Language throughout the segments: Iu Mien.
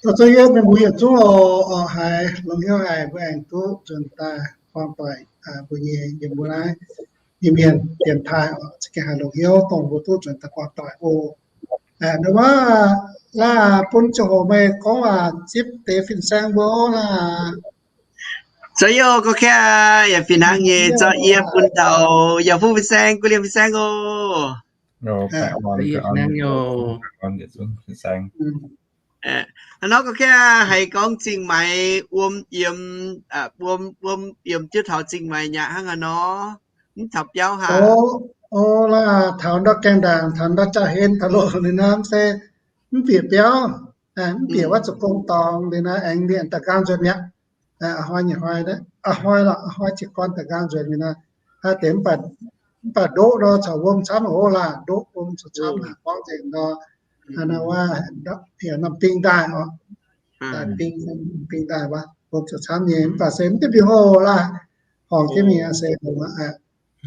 Zoux yie mienh mbuo yietc zungv oc, haiz longx hnyouv haic mbuo aengx duqv nzuonx daaih buangh doic mbuo nyei yiem mbuo naaiv Iu-Mienh dienx taaih oc, za'gengh haiz longx hnyouv dongh mbuo duqv nzuonx daaih buangh doic oc. Nduov wuov, laaih bun ziangh hoc meih gorngv waac zipv deix fin-saeng mbuo oc laaih. Zoux yie oc, gorngv yaac fih hnangv nyei, zoux yie bun taux yaac fuqv fin-saeng, guv liemh fin-saeng oc. Hnangv nor gorngv haiz gorngv Zingh Maix wuom yiem, wuom, wuom yiem jienv taux Zingh Maix nyei hnangv haaix nor, mv taux biauv haaix? O, laaih taux ndortv gaengh ndaangc, taux ndortv jaa-hlen, taux loz ninh naaiv se mv bieqc biauv, mv bieqc wuov zoux gong dorngx liuz naaiv aengx mienh daaih nqaang nzuonx mi'aqv. A'hnoi nyei hnoi, a'hnoi lorqc, a'hnoi jiez gorn daaih nqaang nzuonx mi'aqv. Haaix deix mv baac ndoqv nor caux wuom camv oc laaih, ndoqv wuom caux camv laaih, gorngv nzengc nor, wuov, norm bing ndaaih oc, daaih bing, bing ndaaih wuov, wuom caux camv nyei, mv baac se mv diuh mbiungc oc laaih, horngc jienv mingh se, mv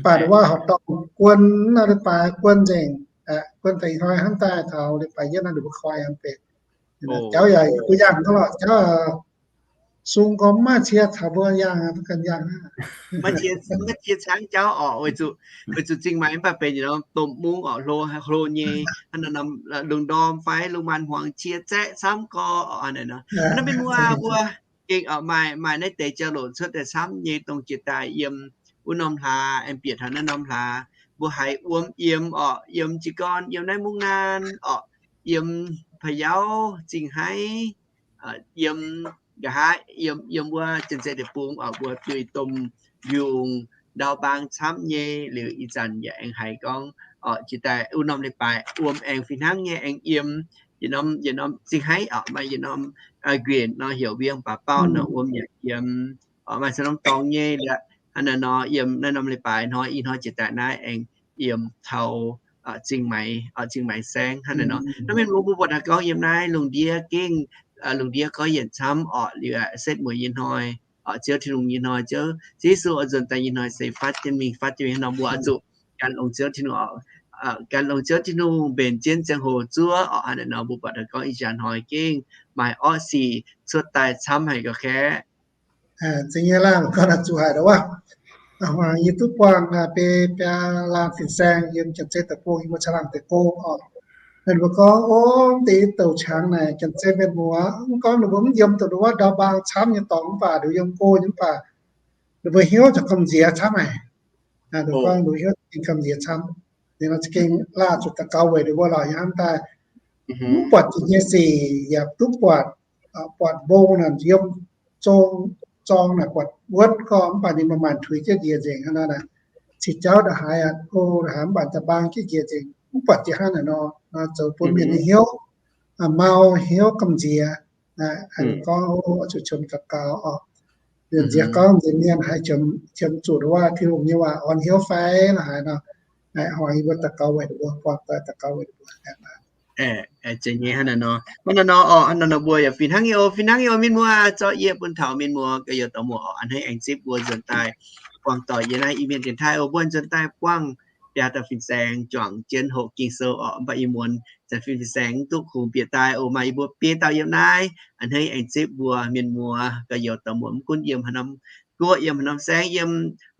baac wuov horqc dorngh guon nor, leiz-baaix guon nzengc, guon deix hnoi hnamv daaih taux leiz-baaix yietv naaiv ninh mbuo koi yangh benx. Jauv yaac yie mbuo yangh hnangv lorqc, jauv sung gorngv mv maaih cie caux mbuo yangh, mbuo ganh yangh. Maiv cie caangv jauv oc, weic zuqc Zingh Maix mv baac benx yietc norm domh mungv oc, hlo, hlo nyei, hnangv norm lungh ndorm fai lungh maanz hmuangx cie zaeqv camv gorx oc. Naaiv mienh muoz mbuo gengh maaih, maaih naaiv deix jauv-louc cuotv daaih camv nyei, dongh jiex daaih yiem wuov norm hlaax aengx bieqc taux naaiv norm hlaax, mbuo haiz wuom yiem oc, yiem jiez gorn, yiem naaiv mungv naaiv oc, yiem Pa'yauv, Zingh Haiv, yiem nqa'haav, yiem, yiem wuov Janx-Zei deic-bung oc, mbuo duih domh mbiungc ndau mbaang camv nyei. Liuz ih zanc yaac aengx haiz gorngv oc, jiex daaih wuov norm leiz-baaix wuom aengx fih hnangv nyei aengx yiem yietc norm, yietc norm Zingh Haiv oc, maaih yietc norm nquenc nor heuc Wienh Baac Baauh nor, wuom yaac yiem oc, maaih se norm dorngx nyei liuz, hnangv naaiv nor yiem naaiv norm leiz-baaix hnoi, ih hnoi jiex daaih naaiv aengx yiem taux Zingh Maix, Zingh Maix Saengv hnangv naaiv nor. Naaiv mienh muoz mbuo buatc haiz gorngv yiem naaiv lungh ndiev gengh, lungh ndiev gorngv yienc camv oc, liuz setv mueiz nyei hnoi, Ziouv Tin-Hungh nyei hnoi, Ziouv Yesu oix nzuonx daaih nyei hnoi se fatv jienv mingh, fatv jienv mingh hnangv nor, mbuo oix zuqc gan longx Ziouv Tin-Hungh oc, gan longx Ziouv Tin-Hungh mbenc jienv ziangh hoc zuov oc. Hnangv naaiv nor mbuo buatc haiz gorngv ih jaax hnoi gengh maaih orqv sic cuotv daaih camv haic gauh kaeqv. Za'gengh laanh gorngv zuqc haic wuov, yie duqv buangh biaa laanh fin-saeng yiem Janx-Zei deic-bung, yiem wuov caangh laangh deic-bung oc. Ninh mbuo gorngv, o, deix douc qangx naaic Janx-Zei mienh muoz, mv gorngv ninh mbuo mv yiem dongh wuov ndau mbaang camv nyei dorngx mv baac, ninh mbuo yiem go nyei mv baac, ninh mbuo hnyouv ziouc gamh nziex camv haic. Ninh mbuo gorngv ninh mbuo hnyouv za'gengh gamh nziex camv. Ninh nor za'gengh laanh zuqc daux gaux weic ninh mbuo lorqc, yie hnamv daaih mv buatc jiex nyei sic yaac duqv buatc, buatc mbong naaic yiem zong, zorng naaic buatc wuonv gorngv mv baac ninh maaih maanc tuix jienv njiec nzengc hnangv naaiv. Cih jauv ndongc haaix aqv, go ndongc haaix mv baac da'mbaang jienv njiec nzengc, mv buatc jiex hnangv naaic nor, zoux bun mienh nyei hnyouv mau, hnyouv gamh nziex. Gorngv zuqc qiemx daux gaux oc. Nziex gorngv nziex mienh haiz qiemx zuqc wuov Tin-Hungh nyei waac orn hnyouv fai la'haaix nor, hnangv yie mbuo daux gaux weic ninh mbuo, buangh doic daux gaux weic ninh mbuo. Zeiz nyei hnangv naaiv nor, hnangv naaiv nor oc, hnangv naaiv nor mbuo yaac fih hnangv nyei oc, fih hnangv nyei oc mienh muoz, zorqv yie bun taux mienh muoz gauh youz douz muoz oc, a'hneiv aengx zipv mbuo nzuonx daaih buangh doic yie naaiv Iu-Mienh dienx taaih oc, mbuo nzuonx daaih buangh biaa dauh fin-saeng juangc jienv hoqc Ging-Sou oc. Mv baac ih muonz zanc fin-saeng mv duqv kungx bieqc daaih oc, maaih yie mbuo biei dauh yiem naaiv, a'hneiv aengx zipv mbuo mienh muoz gauh youz douz muoz, mv gunv yiem haaix norm guoqv, yiem haaix norm saengv, yiem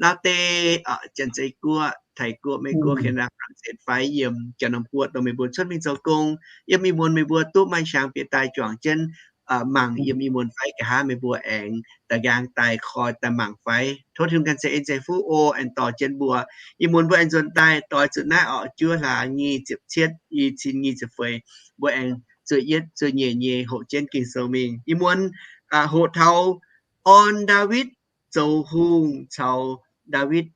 Laauv Deic, Janx-Zei Guoqv, Taiv Guoqv, Meiv Guoqv, Canada, France fai yiem ganh norm guoqv dongh meih mbuo cuotv mingh zoux gong. Yiem ih muonz meih mbuo duqv maaih qangx bieqc daaih juangc jienv mangc yiem ih muonz fai nqa'haav meih mbuo aengx daaih nqaang daaih koi daaih mangc fai. Tov Tin-Hungh ganh ceix en ceix fuqv oc, aengx dorh jienv mbuo. Ih muonz mbuo aengx nzuonx daaih doix zuqc naaiv oc, juov hlaax nyic ziepc cietv, i cin nyic ziepc feix, mbuo aengx zuqc yietv zuqc nyeic nyei hoqc jienv Ging-Sou mingh. Ih muonz hoqc taux orn Ndaawitv zoux hungh caux Ndaawitv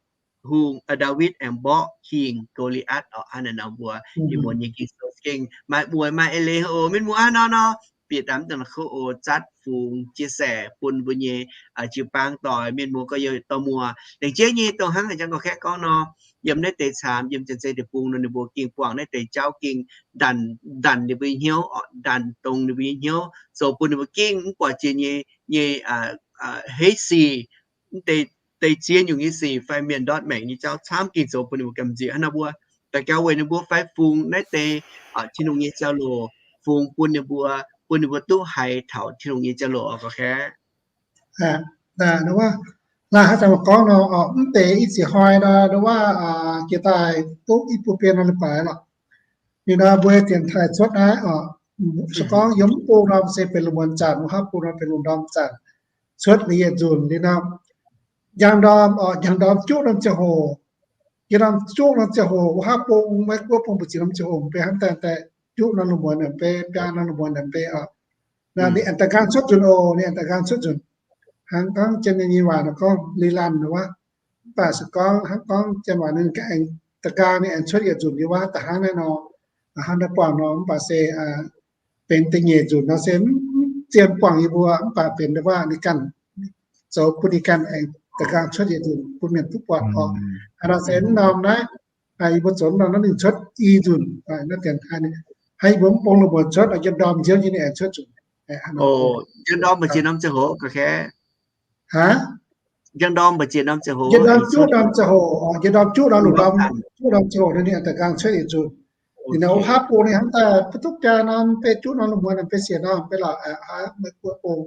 hungh, Ndaawitv aengx mborqv hingh Go^li^atv oc. Hnangv naaiv nor mbuo ih muonz nyei Ging-Sou gengh maaih mueiz maaih eix leiz oc mienh muoz. Hnangv nor nor bieqc daaih mv dungx la'kuqv oc, zatv fungx chia sẻ bun mbuo nyei jiu-baang doic mienh muoz gauh youz douz muoz. Laengz jeiv nyei dongh hnangv a'jang gauh kaeqv gorngv nor, yiem naaiv deix caamx yiem Janx-Zei deic-bung nor ninh mbuo gengh buangh naaiv deix jauv gengh ndanc, ndanc ninh mbuo nyei hnyouv oc, ndanc dongz ninh mbuo nyei hnyouv, zoux bun ninh mbuo gengh mv buatc jiex nyei, nyei heiv sic, mv deix, deix ziex nyungc nyei sic fai mienh ndortv maengc nyei jauv camv gengh zoux bun ninh mbuo gamh nziex. Hnangv nor mbuo daux gaux weic ninh mbuo fai fungx naaiv deix Tin-Hungh nyei jauv-louc, fungx bun ninh mbuo bun ninh mbuo duqv haiz taux Tin-Hungh nyei jauv-louc oc, gorngv kaeqv. Naaiv wuov, naaiv haaix zanc gorngv nor, mv deix i ziex hnoi nor, wuov, jiex daaih duqv i buo biei norm leiz-baaix lorqc. Liuz nor mbuo dienx taaih cuotv naaiv oc, se gorngv yiem mv bung norm se benx lungh muonz zanc, wuov haav bung norm benx lungh ndorm zanc, cuotv ninh yietc nzunc liuz nor, njang ndorm oc, njang ndorm juqv norm ziangh hoc, njang ndorm juqv norm ziangh hoc, wuov haav bung, Meiv Guoqv bung mbu'ziex norm ziangh hoc, mv bei hnamv daaih daaih juqv norm lungh muonz naaic mv bei, biaa norm lungh muonz naaic mv bei oc. Naaiv ninh aengx da'nqaang cuotv nzunc oc, ninh aengx da'nqaang cuotv nzunc. Hnangv gorngv Janx-Mienh nyei waac nor gorngv ลีลัน nor wuov. Mv baac se gorngv hnangv gorngv Janx waac ninh aengx da'nqaang ninh aengx cuotv yietc nzunc nyei waac da'hnangv naaiv nor, hnangv naaiv buangh nor, mv baac se benx da'nyeic nzunc nor se mv zien buangh yie mbuo, mv baac benx wuov ninh ganh zoux bun ninh ganh aengx da'nqaang cuotv yietc nzunc bun mienh duqv buatc oc. Hnangv nor se mv norm naaiv, yie mbuo zoux mv norm naaiv ninh cuotv i nzunc, naaiv dienx taaih, hnangv yie mbuo mv bung lungh muonz cuotv, njang ndorm nziouv nyei ninh aengx cuotv nzunc. Njang ndorm mbu'ziex norm ziangh hoc, gorngv kaeqv. Aa, njang ndorm mbu'ziex norm ziangh hoc, njang ndorm juqv norm ziangh hoc, njang ndorm juqv norm, lungh ndorm juqv norm ziangh hoc ninh aengx da'nqaang cuotv yietc nzunc. Liuz nor wuov haav bung ninh hnangv daaih bun duqv biaa norm, mv bei juqv norm lungh muonz naaic mv bei siec norm, mv bei lorqc, Meiv Guoqv bung,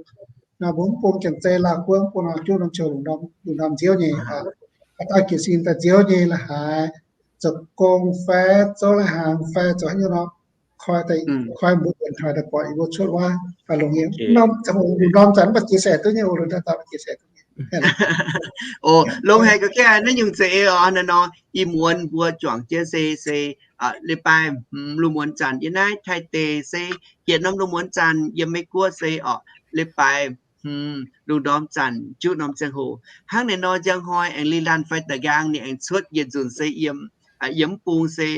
Meiv Guoqv bung, Janx-Zei, Laauh Guoqv bung nor juqv norm ziangh hoc, lungh ndorm nziouv nyei, haaix dauh jiez sin daaih nziouv nyei la'haaix, zoux gong fai zouv lai-hnaangx fai zoux haaix nyungc nor, koi, koi mbuo dienx taaih daaih buatc yie mbuo cuotv wuov, longx nyei. Norm ziangh hoc lungh ndorm zanc mv baac jiex saeqv duqv nyei oc, lungh ndorm zanc mv baac jiex saeqv duqv nyei. Longx haic, gorngv kaeqv naaiv nyungc zeiz oc. Hnangv naaiv nor ih muonz mbuo juangc jienv se, se leiz-baaix hmz lungh muonz zanc yiem naaiv Taiv deic se yietc norm lungh muonz zanc, yiem Meiv Guoqv se oc leiz-baaix hmz lungh ndorm zanc juqv norm ziangh hoc. Hnangv naaiv nor njang hnoi aengx ลีลัน fai da'nqaang ninh aengx cuotv yietc nzunc se yiem, yiem mv bung se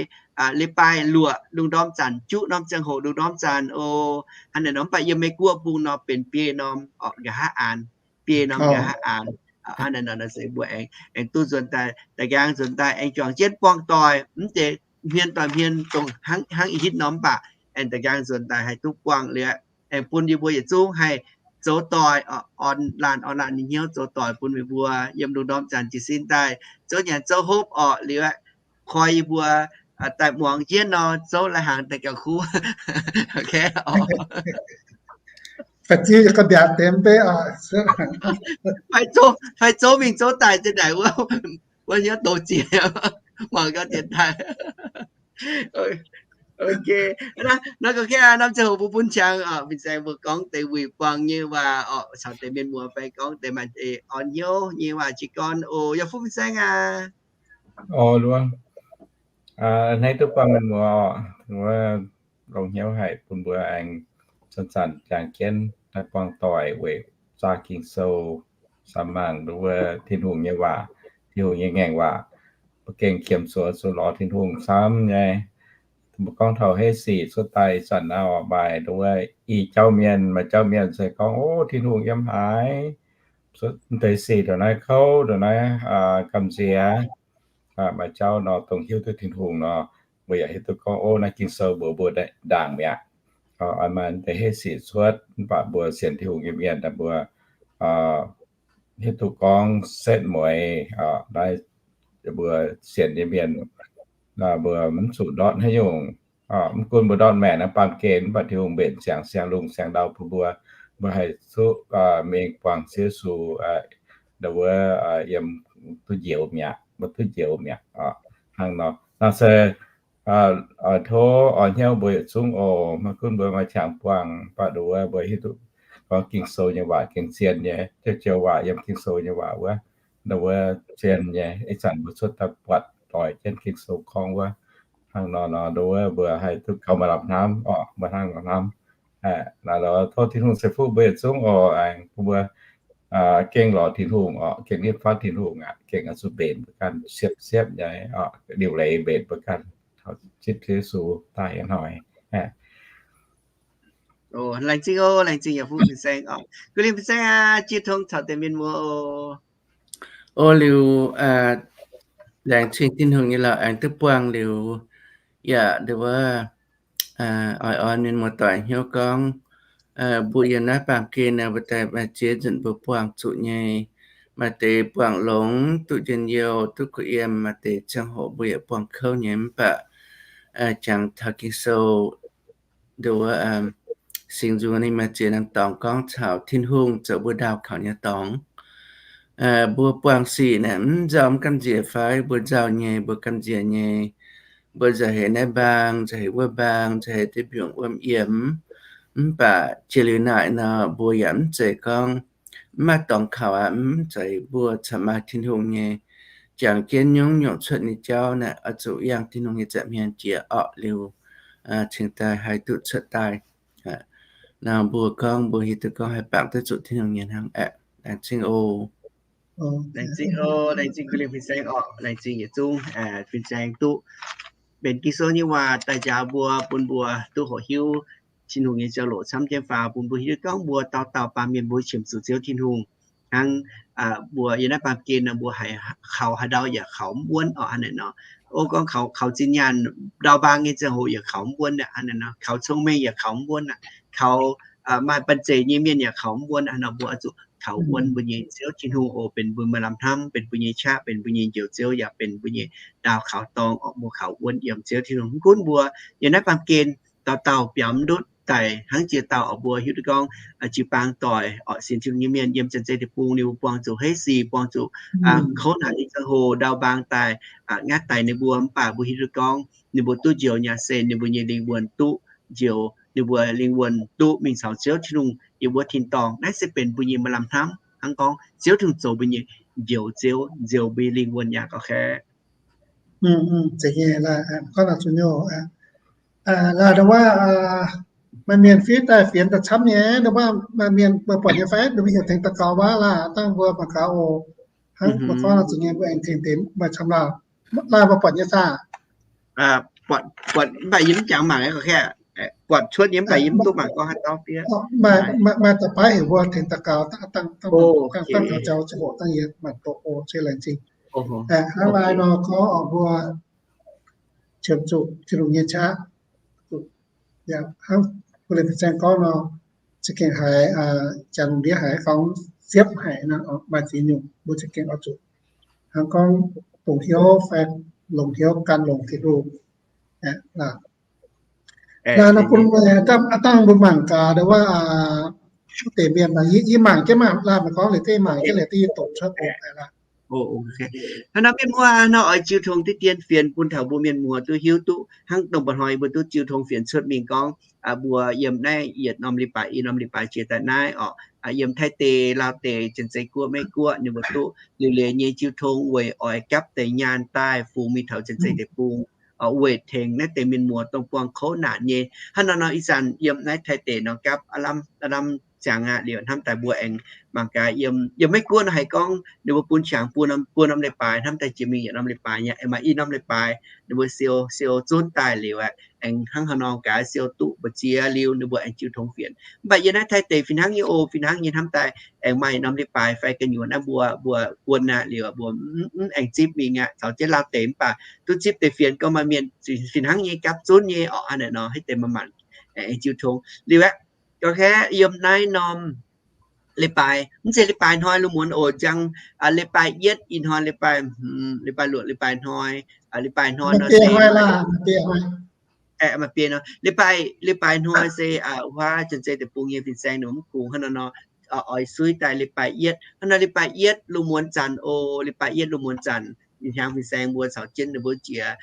leiz-baaix luoqc lungh ndorm zanc juqv norm ziangh hoc lungh ndorm zanc oc. Hnangv naaiv nor mv baac yiem Meiv Guoqv bung nor benx biei norm oc, nqa'haav aanx, biei norm nqa'haav aanx. Hnangv naaiv nor se mbuo aengx, aengx duqv nzuonx daaih, da'nqaang nzuonx daaih aengx juangc jienv buangh doic, mv deix hmien doic hmien dongh hnangv, hnangv ih hitv nor mv baac aengx da'nqaang nzuonx daaih haih duqv buangh liuz, aengx bun yie mbuo yietc zungv haih zoux doic, orn laanh orn laanh nyei hnyouv zoux doic bun meih mbuo yiem lungh ndorm zanc jiez sin daaih zouv nyanc zouv hopv orqc liuz, koi yie mbuo daaih muangx jienv nor, zouv lai-hnaangx daaih gauh kuv. Fai zouv mingh zouv daaih zinh ndaangc wuov, wuov hnyouv douz ziex, mangc gaax dienx daaih. Ok, nor ga'naaiv norm ziangh hoc mbuo bun qangx oc, fin-saeng mbuo gorngv deix wuic buangh nyei waac oc, caux deix mienh muoz fai gorngv deix maaih deix orn hnyouv nyei waac jiez gorn oc. Yaac fuqv fin-saeng aac. Hneiv duqv buangh mienh muoz oc, wuov longx hnyouv haic bun mbuo aengx zanc-zanc jangx jienv daaih buangh doic weic zaah Ging-Sou, samx mangc wuov Tin-Hungh nyei waac, Tin-Hungh nyei ngaengc waac. Mbuo gengh qiemx zuqc, zuqc lorz Tin-Hungh camv nyei. Mbuo gorngv taux heiv sic cuotv daaih ih zanc naaiv oc, maaih wuov i jauv mienh, maaih jauv mienh se gorngv, O, Tin-Hungh yiem haaix? Deix sic ndongc naaiv kouv, ndongc naaiv gamh nziex. Maaih jauv nor dongh hiuv duqv Tin-Hungh nor, mbuo yaac hiuv duqv gorngv, O, naaiv Ging-Sou mbuox mbuo ndaangc mi'aqv. Oix maaih deix heiv sic cuotv, mv baac mbuo sienx Tin-Hungh nyei mienh mbuo hiuv duqv gorngv setv mueiz naaiv mbuo sienx nyei mienh, mbuo mv zuqc ndortv haaix nyungc. Mv gunv mbuo ndortv maengc naaiv baamh gen, mv baac Tin-Hungh mbenc siang-siang lungh siang-ndau bun mbuo, mbuo haih zuqc mingh buangh Ziouv Yesu wuov yiem duqv njoux mi'aqv, mbuo duqv njoux mi'aqv. Hnangv nor, naaiv se oix tov oix hnyouv mbuo yietc zungv oc. Maiv gunv mbuo maaih qangx buangh, mv baac nduov mbuo hiuv duqv gorngv Ging-Sou nyei waac gengh zien nyei, joux-joux waac yiem Ging-Sou nyei waac wuov, nduov zien nyei. Ih zanc mbuo cuotv daaih buatc doic jienv Ging-Sou gorngv wuov, hnangv nor nor nduov mbuo haih duqv gauh maaih lamh hnamv oc, maaih hnangv lamh hnamv. Naaiv tov Tin-Hungh ceix fuqv mbuo yietc zungv oc, aengx bun mbuo gengh lorz Tin-Hungh oc, gengh nitv fatv Tin-Hungh aqv, gengh oix zuqc mbenc mbuo ganh, siepv-siepv nyei oc, liuc leiz mbenc mbuo ganh taux zipv Ziouv Yesu daaih hnoi. Laengz zingh oc, laengz zingh yaac fuqv fin-saeng oc. Guv lingh fin-saeng aqv, jiex tong caux deix mienh muoz oc. O liuz, laengz zingh Tin-Hungh nyei lorqc, aengx duqv buangh liuz, yaac nduov oix orn mienh muoz-doic hnyouv gorngv, mbuo yiem naaiv baamh gen naaic mbuo daaih maaih ziex nzunc mbuo buangh zuqc nyei. Maaih deix buangh longx duqv njien-youh duqv kuh yiem, maaih deix ziangh hoc mbuo yaac buangh kouv nyei. Mv baac jangx taux Ging-Sou nduov Singx Nzung ninh maaih ziex norm dorngx gorngv caux Tin-Hungh zoux mbuo ndaauh kaux nyei dorngx. Mbuo buangh sic naaic mv nzauh mv gamh nziex fai? Mbuo nzauh nyei, mbuo gamh nziex nyei. Mbuo nzauh heix naaiv mbaang, nzauh heix wuov mbaang, nzauh heix diuh mbiungc wuom yiem. Mv baac jiex liuz naaic nor, mbuo yaac mv zeiz gorngv mv maaih dorngx kaux aqv. Mv zeiz, mbuo corc maaih Tin-Hungh nyei jangx jienv nyungc-nyungc cuotv nyei jauv naaic, oix zuqc yangh Tin-Hungh nyei nza'hmien jiex orqc liuz, cingx daaih haih duqv cuotv daaih. Nor mbuo gorngv mbuo hiuv duqv gorngv haih bangc duqv zuqc Tin-Hungh nyei hnangv aeqv. Laengz zingh oc. Laengz zingh oc, laengz zingh guv lingh fin-saeng orqc, laengz zingh yietc zungv fin-saeng duqv benx Ging-Sou nyei waac daaih njaaux mbuo, bun mbuo duqv hoqc hiuv Tin-Hungh nyei jauv-louc camv jienv faaux, bun mbuo hiuv duqv gorngv mbuo dauh dauh baamh mienh mbuo qiemx zuqc Ziouv Tin-Hungh hnangv, mbuo yiem naaiv baamh gen nor mbuo haiz kaux haaix ndau yaac kaux mv wuonv orqc, hnangv naaic nor. O, gorngv kaux zinh nyaanh ndau mbaang nyei ziangh hoc yaac kaux mv wuonv aqv, hnangv naaic nor. Kaux cong-mengh yaac kaux mv wuonv aqv. Kaux maaih banh zeic nyei mienh yaac kaux mv wuonv aqv. Nor mbuo oix zuqc kaux wuonv mbuo nyei Ziouv Tin-Hungh oc, benx mbuo maaih lamh hnamv, benx mbuo nyei qaqv, benx mbuo nyei Njoux Ziouv, yaac benx mbuo nyei ndaauh kaux dorngx orqc. Mbuo kaux wuonv yiem Ziouv Tin-Hungh. Mv gunv mbuo yiem naaiv baamh gen dauh dauh biaux mv ndutv daic hnangv jiex dauh orqc, mbuo hiuv duqv gorngv jiu-baang doic orqc, sienx Tin-Hungh nyei mienh yiem janx-zei deic-bung ninh mbuo buangh zuqc heiv sic, buangh zuqc kouv naanc nyei ziangh hoc ndau mbaang daaih, ngaatv daic ninh mbuo, mv baac mbuo hiuv duqv gorngv ninh mbuo duqv njoux nyaah sen, ninh mbuo nyei lingh wuonh duqv njoux, ninh mbuo lingh wuonh duqv mingh caux Ziouv Tin-Hungh yiem wuov tin-dorngh. Naaiv se benx mbuo nyei maaih lamh hnamv hnangv gorngv Ziouv Tin-Hungh zoux mbuo nyei Njoux Ziouv, njoux mbuo nyei lingh wuonh yaac gauh khe. Zeiz nyei, gorngv naaic zuqc nyouh. Laaix ndongc wuov maaih mienh fiev daaih fienx daaih camv nyei, ndongc wuov maaih mienh mbuo buatc nyei fai, ndongc mbuo heuc tengx daux gaux wuov. Laaix dangh mbuo mangc gaax oc. Hnangv mbuo gorngv naaic zuqc nyei, mbuo aengx tengx deix maaih camv lauh. Laaih mbuo buatc nyei saah? Buatc, mv baac yie mv jangx mangc, buatc cuotv nyei, mv baac yie mv duqv mangc gorngv haaix dauh fiev. Maaih da'baav heuc mbuo tengx daux gaux, dangh taux jauv ziangh hoc dangh yie mangc doqc oc. Se laengz zingh. Hnangv laaih nor gorngv mbuo qiemx zuqc Tin-Hungh nyei qaqv. Hnangv mbuo liemh fin-saeng gorngv nor, za'gengh haiz janx lungh ndiev haiz gorngv siepv haic nor, maaih ziex nyungc mbuo za'gengh oix zuqc hnangv gorngv dongh hnyouv fai longc hnyouv gan longc Tin-Hungh. Naaiv nor bun dangh mbuo mangc gaax wuov deix mienh, yie mangc jienv maah, laaih mbuo gorngv liuz deix mangc jienv liuz deix yie doqc cuotv oc. Hnangv nor mienh muoz nor oix jiu tong diqv dien fienx bun taux mbuo mienh muoz duqv hiuv duqv hnangv dongh mba'hnoi mbuo duqv jiu tong fienx cuotv mingh gorngv, mbuo yiem naaiv yietc norm leiz-baaix i norm leiz-baaix jiex daaih naaiv orqc, yiem Taiv deic, Laauv deic, Janx-Zei Guoqv, Meiv-Guoqv, ninh mbuo duqv liuc leiz nyei jiu tong weic oix gapv deix nyaanh daaih fungx mingh taux Janx-Zei Deic-Bung, weic tengx naaiv deix mienh muoz dongh buangh kouv naanc nyei. Hnangv nor nor ih zanc yiem naaiv Taiv deic nor gapv aav lamh ziangx aqv. Liuz hnamv daaih mbuo aengx mangc gaax yiem, yiem Meiv-Guoqv nor haiz gorngv ninh mbuo bun qangx buo norm leiz-baaix, hnamv daaih jiex mingh yietc norm leiz-baaix nyei, aengx maaih i norm leiz-baaix ninh mbuo siou siou zunv daaih liuz aqv. Aengx hnangv haaix nor gaax siou duqv mbu'ziex liuz ninh mbuo aengx jiu tong fienx. Mv baac yiem naaiv Taiv deic fih hnangv nyei oc, fih hnangv nyei. Hnamv daaih aengx maaih norm leiz-baaix fai ga'nyuoz naaiv mbuo, mbuo buonc aqv liuz mbuo mv aengx zipv mingh aqv, caux jienv Laauv deic. Mv baac duqv zipv deix fienx gorngv maaih mienh fih hnangv nyei gapv zunv nyei orqc. Hnangv naaic nor hitv deix maaih manc aengx jiu tong liuz aqv. Gauh kaeqv yiem naaiv norm leiz-baaix, mv zeiz leiz-baaix hnoi lungh muonz oc, njang leiz-baaix yietv ih hnoi, leiz-baaix, leiz-baaix luoqc, leiz-baaix hnoi, leiz-baaix hnoi nor se maaih biei nor, leiz-baaix, leiz-baaix hnoi se huaav Janx-Zei Deic-Bung nyei fin-saeng ninh mv kungx. Hnangv nor nor oix suiv daaih leiz-baaix yietv. Hnangv nor leiz-baaix yietv lungh muonz zanc oc, leiz-baaix yietv lungh muonz zanc, ih hnyangx fin-saeng mbuo caux jienv ninh mbuo jiex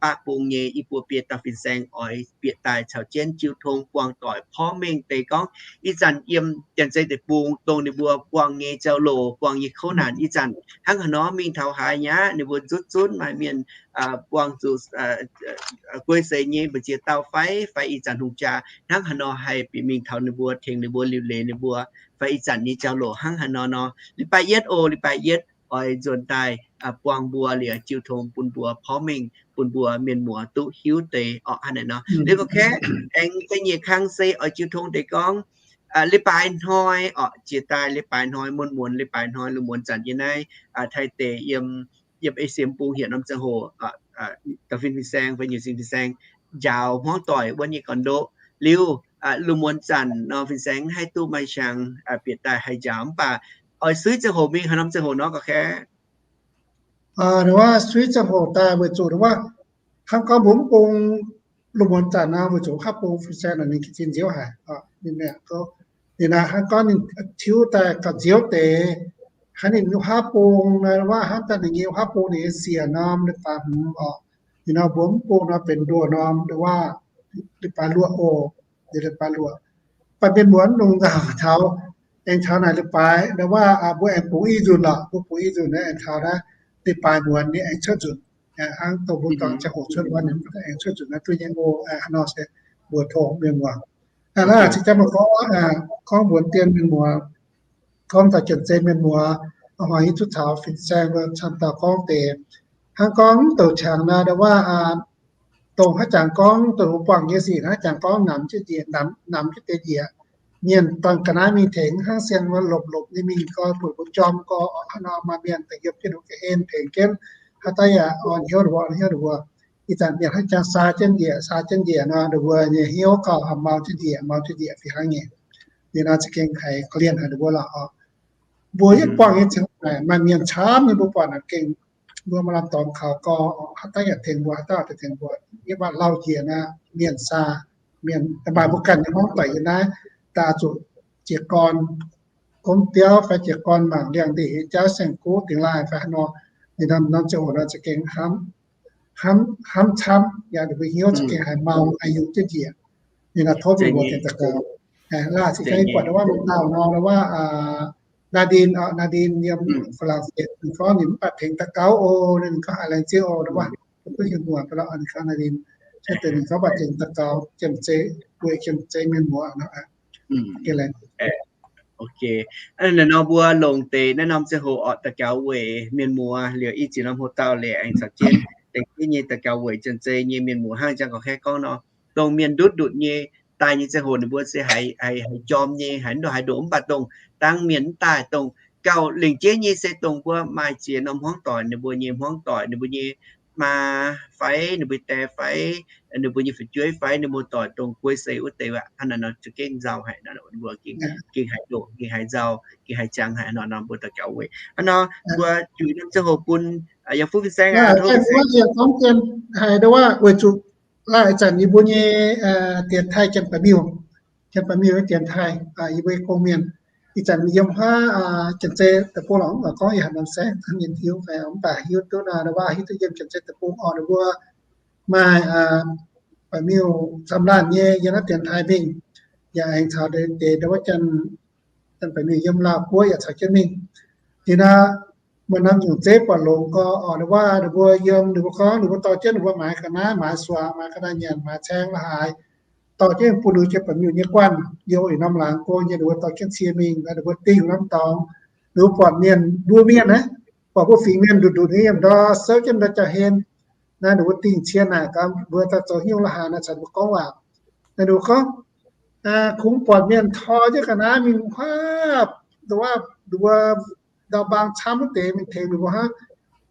baqv bung nyei i buo biei dauh fin-saeng oix bieqc daaih caux jienv jiu tong buangh doic porv mengh deix gorngv ih zanc yiem Janx-Zei Deic-Bung dongh ninh mbuo buangh nyei jauv-louc, buangh nyei kouv naanc ih zanc hnangv haaix nor, mingh taux haaix nyei aqv, ninh mbuo nzutv zunv maaih mienh buangh zuqc guei seix nyei mbu'ziex dauh fai, fai ih zanc hungh jaa hnangv haaix nor haih bieqc mingh taux ninh mbuo, tengx ninh mbuo, liuc leiz ninh mbuo, fai ih zanc nyei jauv-louc hnangv haaix nor nor. Leiz-baaix yietv oc, leiz-baaix yietv oix nzuonx daaih buangh mbuo liuz jiu tong bun mbuo porv mengh, bun mbuo mienh muoz duqv hiuv deix orqc. Hnangv naaic nor liuz gauh kaeqv aengx da'nyeic kang se oix jiu tong deix gorngv leiz-baaix hnoi orqc, jiex daaih leiz-baaix hnoi, muonz muonz leiz-baaix hnoi, lungh muonz zanc yiem naaiv Taiv deic yiem, yiem Esie Bung hietc norm ziangh hoc, dauh fin, fin-saeng fai nyiec sing fin-saeng njaaux hmuangv doic wuov nyei gorn-ndoqv liuz, lungh muonz zanc nor fin-saeng mv haih duqv maaih qangx bieqc daaih haih njaaux. Mv baac oix suiv ziangh hoc mingh haaix norm ziangh hoc nor gauh kaeqv. Suiv ziangh hoc daaih weic zuqc wuov, hnangv gorngv mbuo mv bung lungh muonz zanc nor, weic zuqc haav bung fin-saeng ninh gitv zinh nziouv haic. Ninh hnangv gorngv ninh tiuv daaih gauh nziouv deix, hnangv ninh nyei wuov bung nor, waac hnangv daaih ninh nyei wuov bung ninh nyei siec norm leiz-baaix hmz oc. Ninh nor mbuo mv bung nor benx ndoh norm, waac leiz-baaix luoqc oc, leiz-baaix luoqc. Mv baac mienh muoz longc nzauh taux, aengx taux naaic leiz-baaix waac mbuo aengx bungx i nzunc lorqc, mbuo bungx i nzunc naaiv aengx taux naaiv leiz-baaix muonz ninh aengx cuotv nzunc. Hnangv dongh mbuo dorngx ziangh hoc cuotv wuov ninh aengx cuotv nzunc naaiv duqv nyei oc. Hnangv nor se mbuox tongx mienh muoz. Hnangv naaic cingx daaih maaih gorngv, gorngv mbuox dien mienh muoz, gorngv taux Janx-Zei mienh muoz, hnoi-hnoi hiuv duqv taux fin-saeng mbuo camv dauh gorngv deix, hnangv gorngv mv douc qangx naaiv waac, dongh haaix jangx gorngv dongh mbuo buangh nyei sic, haaix jangx gorngv namx jienv njiec, namx jienv deix njiec. Mienh dangh ga'naaiv mingh tengx hnangv siang lopc-lopc nyei mingh gau, buatc mbuo jorm gau, hnangv nor maaih mienh daaih yiem jienv ninh mbuo ga'hlen tengx jienv, haaix dauh yaac orn hnyouv ninh mbuo, orn hnyouv ninh mbuo. Ih zanc mienh haaix jangx saa jienv njiec, saa jienv njiec nor, ninh mbuo nyei hnyouv gauh haih mau jienv njiec, mau jienv njiec fih hnangv nyei. Liuz nor za'gengh haiz korv-lienh haic ninh mbuo lorqc oc. Mbuo yietv buangh nyei ziangh hoc maaih mienh camv nyei mbuo buatc naaic gengh, mbuo maaih lamh dorngx kaux gorx, haaix dauh yaac tengx mbuo, haaix dauh yaac tengx mbuo. Yie mbuo lauh njiec naaic, mienh saa, mienh maaih mbuo ganh nyei hmuangv doic yiem naaiv, daaih zuqc jiez gorn gomv biauv fai jiez gorn mangc liangx ndeic nyei jauv saeng-kuv dingx laaih fai haaix nor, ninh norm ziangh hoc nor za'gengh hnamv, hnamv camv, yaac ninh mbuo hnyouv za'gengh haiz mau, haiz yungh jienv njiec. Ninh nor tov mienh muoz gengh daux gaux. Laaic se ganh buatc wuov mienh dauh nor, wuov Nadine, Nadine yiem Faa^lan^setv, ninh gorngv ninh mv baac tengx daux gaux oc, ninh gorngv haiz laengz zingh oc, wuov, duqv hiuv muonc, ninh gorngv Nadine, ninh gorngv baac tengx daux gaux, Janx-Zei, weic Janx-Zei mienh muoz nor. Ok, naaiv nor mbuo longc deix naaiv norm ziangh hoc orqc daux gaux weic mienh muoz liuz, i ziex norm hoc dauh liuz aengx caux jienv deix jienv nyei daux gaux weic Janx-Zei nyei mienh muoz hnangv jang gorqv haeqv gorngv nor, dongh mienh ndutv ndutc nyei daaih nyei ziangh hoc ninh mbuo se haiz, haiz jorm nyei, haiz mv ndoqc haaix ndoqc. Mv baac dongh dangh mienh mv daaih, dongh gauh lengc jeiv nyei se dongh mbuo maaih ziex norm hmuangv doic, ninh mbuo nyei hmuangv doic, ninh mbuo nyei maa fai, ninh mbuo nyei die fai, ninh mbuo nyei fu'jueiv fai, ninh mbuo doic dongh guei seix wuov deix aqv. Hnangv naaiv nor za'gengh nzauh haic, ninh mbuo gengh haiz ndoqc, gengh haiz nzauh, gengh haiz ziangx haic nor, mbuo daux gaux weic. Hnangv nor mbuo juix norm ziangh hoc bun yiem fuqv fin-saeng aqv. Gorngv dien haiz ndo wuov weic zuqc laaih ih zanc yie mbuo nyei dienx taaih Janx-Baeqc Miuh, Janx-Baeqc Miuh nyei dienx taaih, yie mbuo nyei gong-mienh ih zanc yiem huaav Janx-Zei deic-bung lorqc. Mv baac gorngv yie haiz norm saengv hnangv mienh hiuv fai mv baac hiuv duqv nor, wuov hiuv duqv yiem Janx-Zei deic-bung orqc, ninh mbuo maaih Baeqc Miuh camv laanh nyei yiem naaiv dienx taaih mingh, yaac aengx caux deix ndo wuov Janx, Janx-Baeqc Miuh yiem Laauh Guoqv yaac caux jienv mingh. Liuz nor, maaih norm nyungc zeiv buatc longx gorx orqc, wuov ninh mbuo yiem, ninh mbuo gorngv ninh mbuo dorh jienv ninh mbuo maaiz ga'naaiv, maaiz suangx, maaiz ga'naaiv nyanc, maaiz caeng la'haaix, dorh jienv bun ninh jiex Baeqc Miuh nyei guanh, youh ih norm laangz gong nyei, ninh mbuo dorh jienv cie mingh, ninh mbuo dingh norm dorngx, ninh mbuo buatc mienh, mbuo mienh naaiv, buatc mbuo fingx mienh nduqc nduqc nyei yiem ndor souv jienv ndor jauv-hlen. Naaiv ninh mbuo dingh cie naaic gaax mbuo daaih zoux hnyouv la'haaix naaiv caux ninh mbuo gorngv waac. Naaiv ninh mbuo gorngv, kungx buatc mienh tor jienv ga'naaiv mingh huaav, ndo wuov, ndo wuov, ndau mbaang camv wuov deix mingh tengx ninh mbuo hnangv.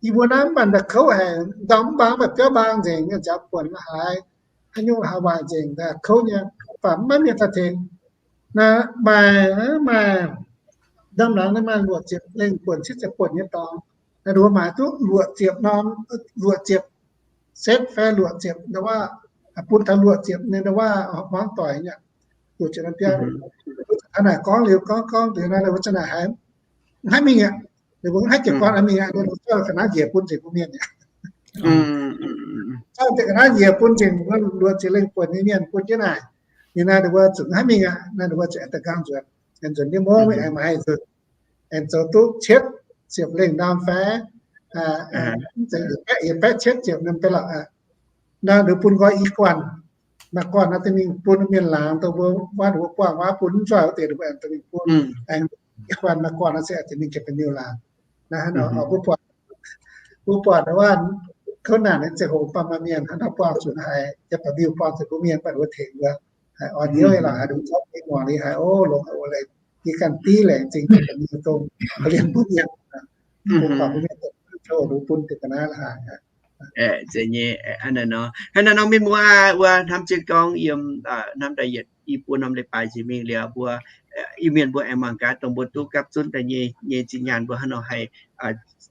Yie mbuo naaiv mv baac ndau kouv haic, ndau mv mbaang mv baac biauv mbaang nzengc, nyanc nziaaux buonc la'haaix, haaix nyungc la'haaix waaic nzengc, ndau kouv nyei, mv baac mv maaih mienh daaih tengx. Naaiv maaih, maaih ndorm laangz naaiv maaih luoqc ziepc lengh buonc, cietv ziepc buonc nyei dorngx. Naaiv ninh mbuo maaiz duqv luoqc ziepc norm, luoqc ziepc setv fai luoqc ziepc, ndo wuov, bun taux luoqc ziepc nyei ndo wuov hmuangv doic nyei, luoqc ziepc norm biauv. Hnangv naaic gorngv liuz gorngv gorngv liuz naaiv, ninh mbuo zanc naaic haiz mv haih mingh aqv. Ninh mbuo mv haih jiez gorn mingh aqv, ninh mbuo zorqv ga'naaiv njiec bun nzengc mbuo mienh aqv. Zorqv ga'naaiv njiec bun nzengc mbuo luoqc ziepc lengh buonc nyei mienh bun jienv naaic. Liuz naaiv ninh mbuo zuqc mv haih mingh aqv. Naaiv ninh mbuo zuqc aengx daaih nqaang nzuonx, aengx nzuonx ndiev mungv aengx maaih haih nzuonx, aengx zoux duqv cietv ziepc lengh ndorm fai, yietc baeqv cietv ziepc norm biauv lorqc. Naaiv ninh bun nqoi i guanh, maaih guanh naaiv deix mingh bun mienh laangz, dongh mbuo waac ninh mbuo buangh waac bun mv nzoih wuov deix ninh mbuo aengx daaih mingh bun, aengx i guanh maaih guanh naaiv se deix mingh Janx-Baeqc Miuh laangz. Naaiv hnangv nor mbuo buatc, mbuo buatc wuov kouv naanc nyei ziangh hoc baac maaih mienh hnangv nor buangh zuqc haiz Janx-Baeqc Miuh buangh zuqc mbuo mienh baac ninh mbuo tengx wuov, haiz orn hnyouv nyei lorqc, haiz lungh zorqv mingh muangx liuz haiz, o, longx haic, o, laengz, yie ganh div laengz zingh Janx-Baeqc Miuh dongh korv-lienh mbuo mienh, bun baac mbuo mienh zoux lungh bun deix ga'naaiv la'haaix. Zeiz nyei, hnangv naaiv nor, hnangv naaiv nor mienh muoz wuov hnamv jienv gorngv yiem, hnamv daaih yietc i buo norm leiz-baaix njiec mingh liuz mbuo, Iu-Mienh mbuo aengx mangc gaax dongh mbuo duqv gapv zunv daaih nyei, nyei zinh nyaanh mbuo hnangv nor haih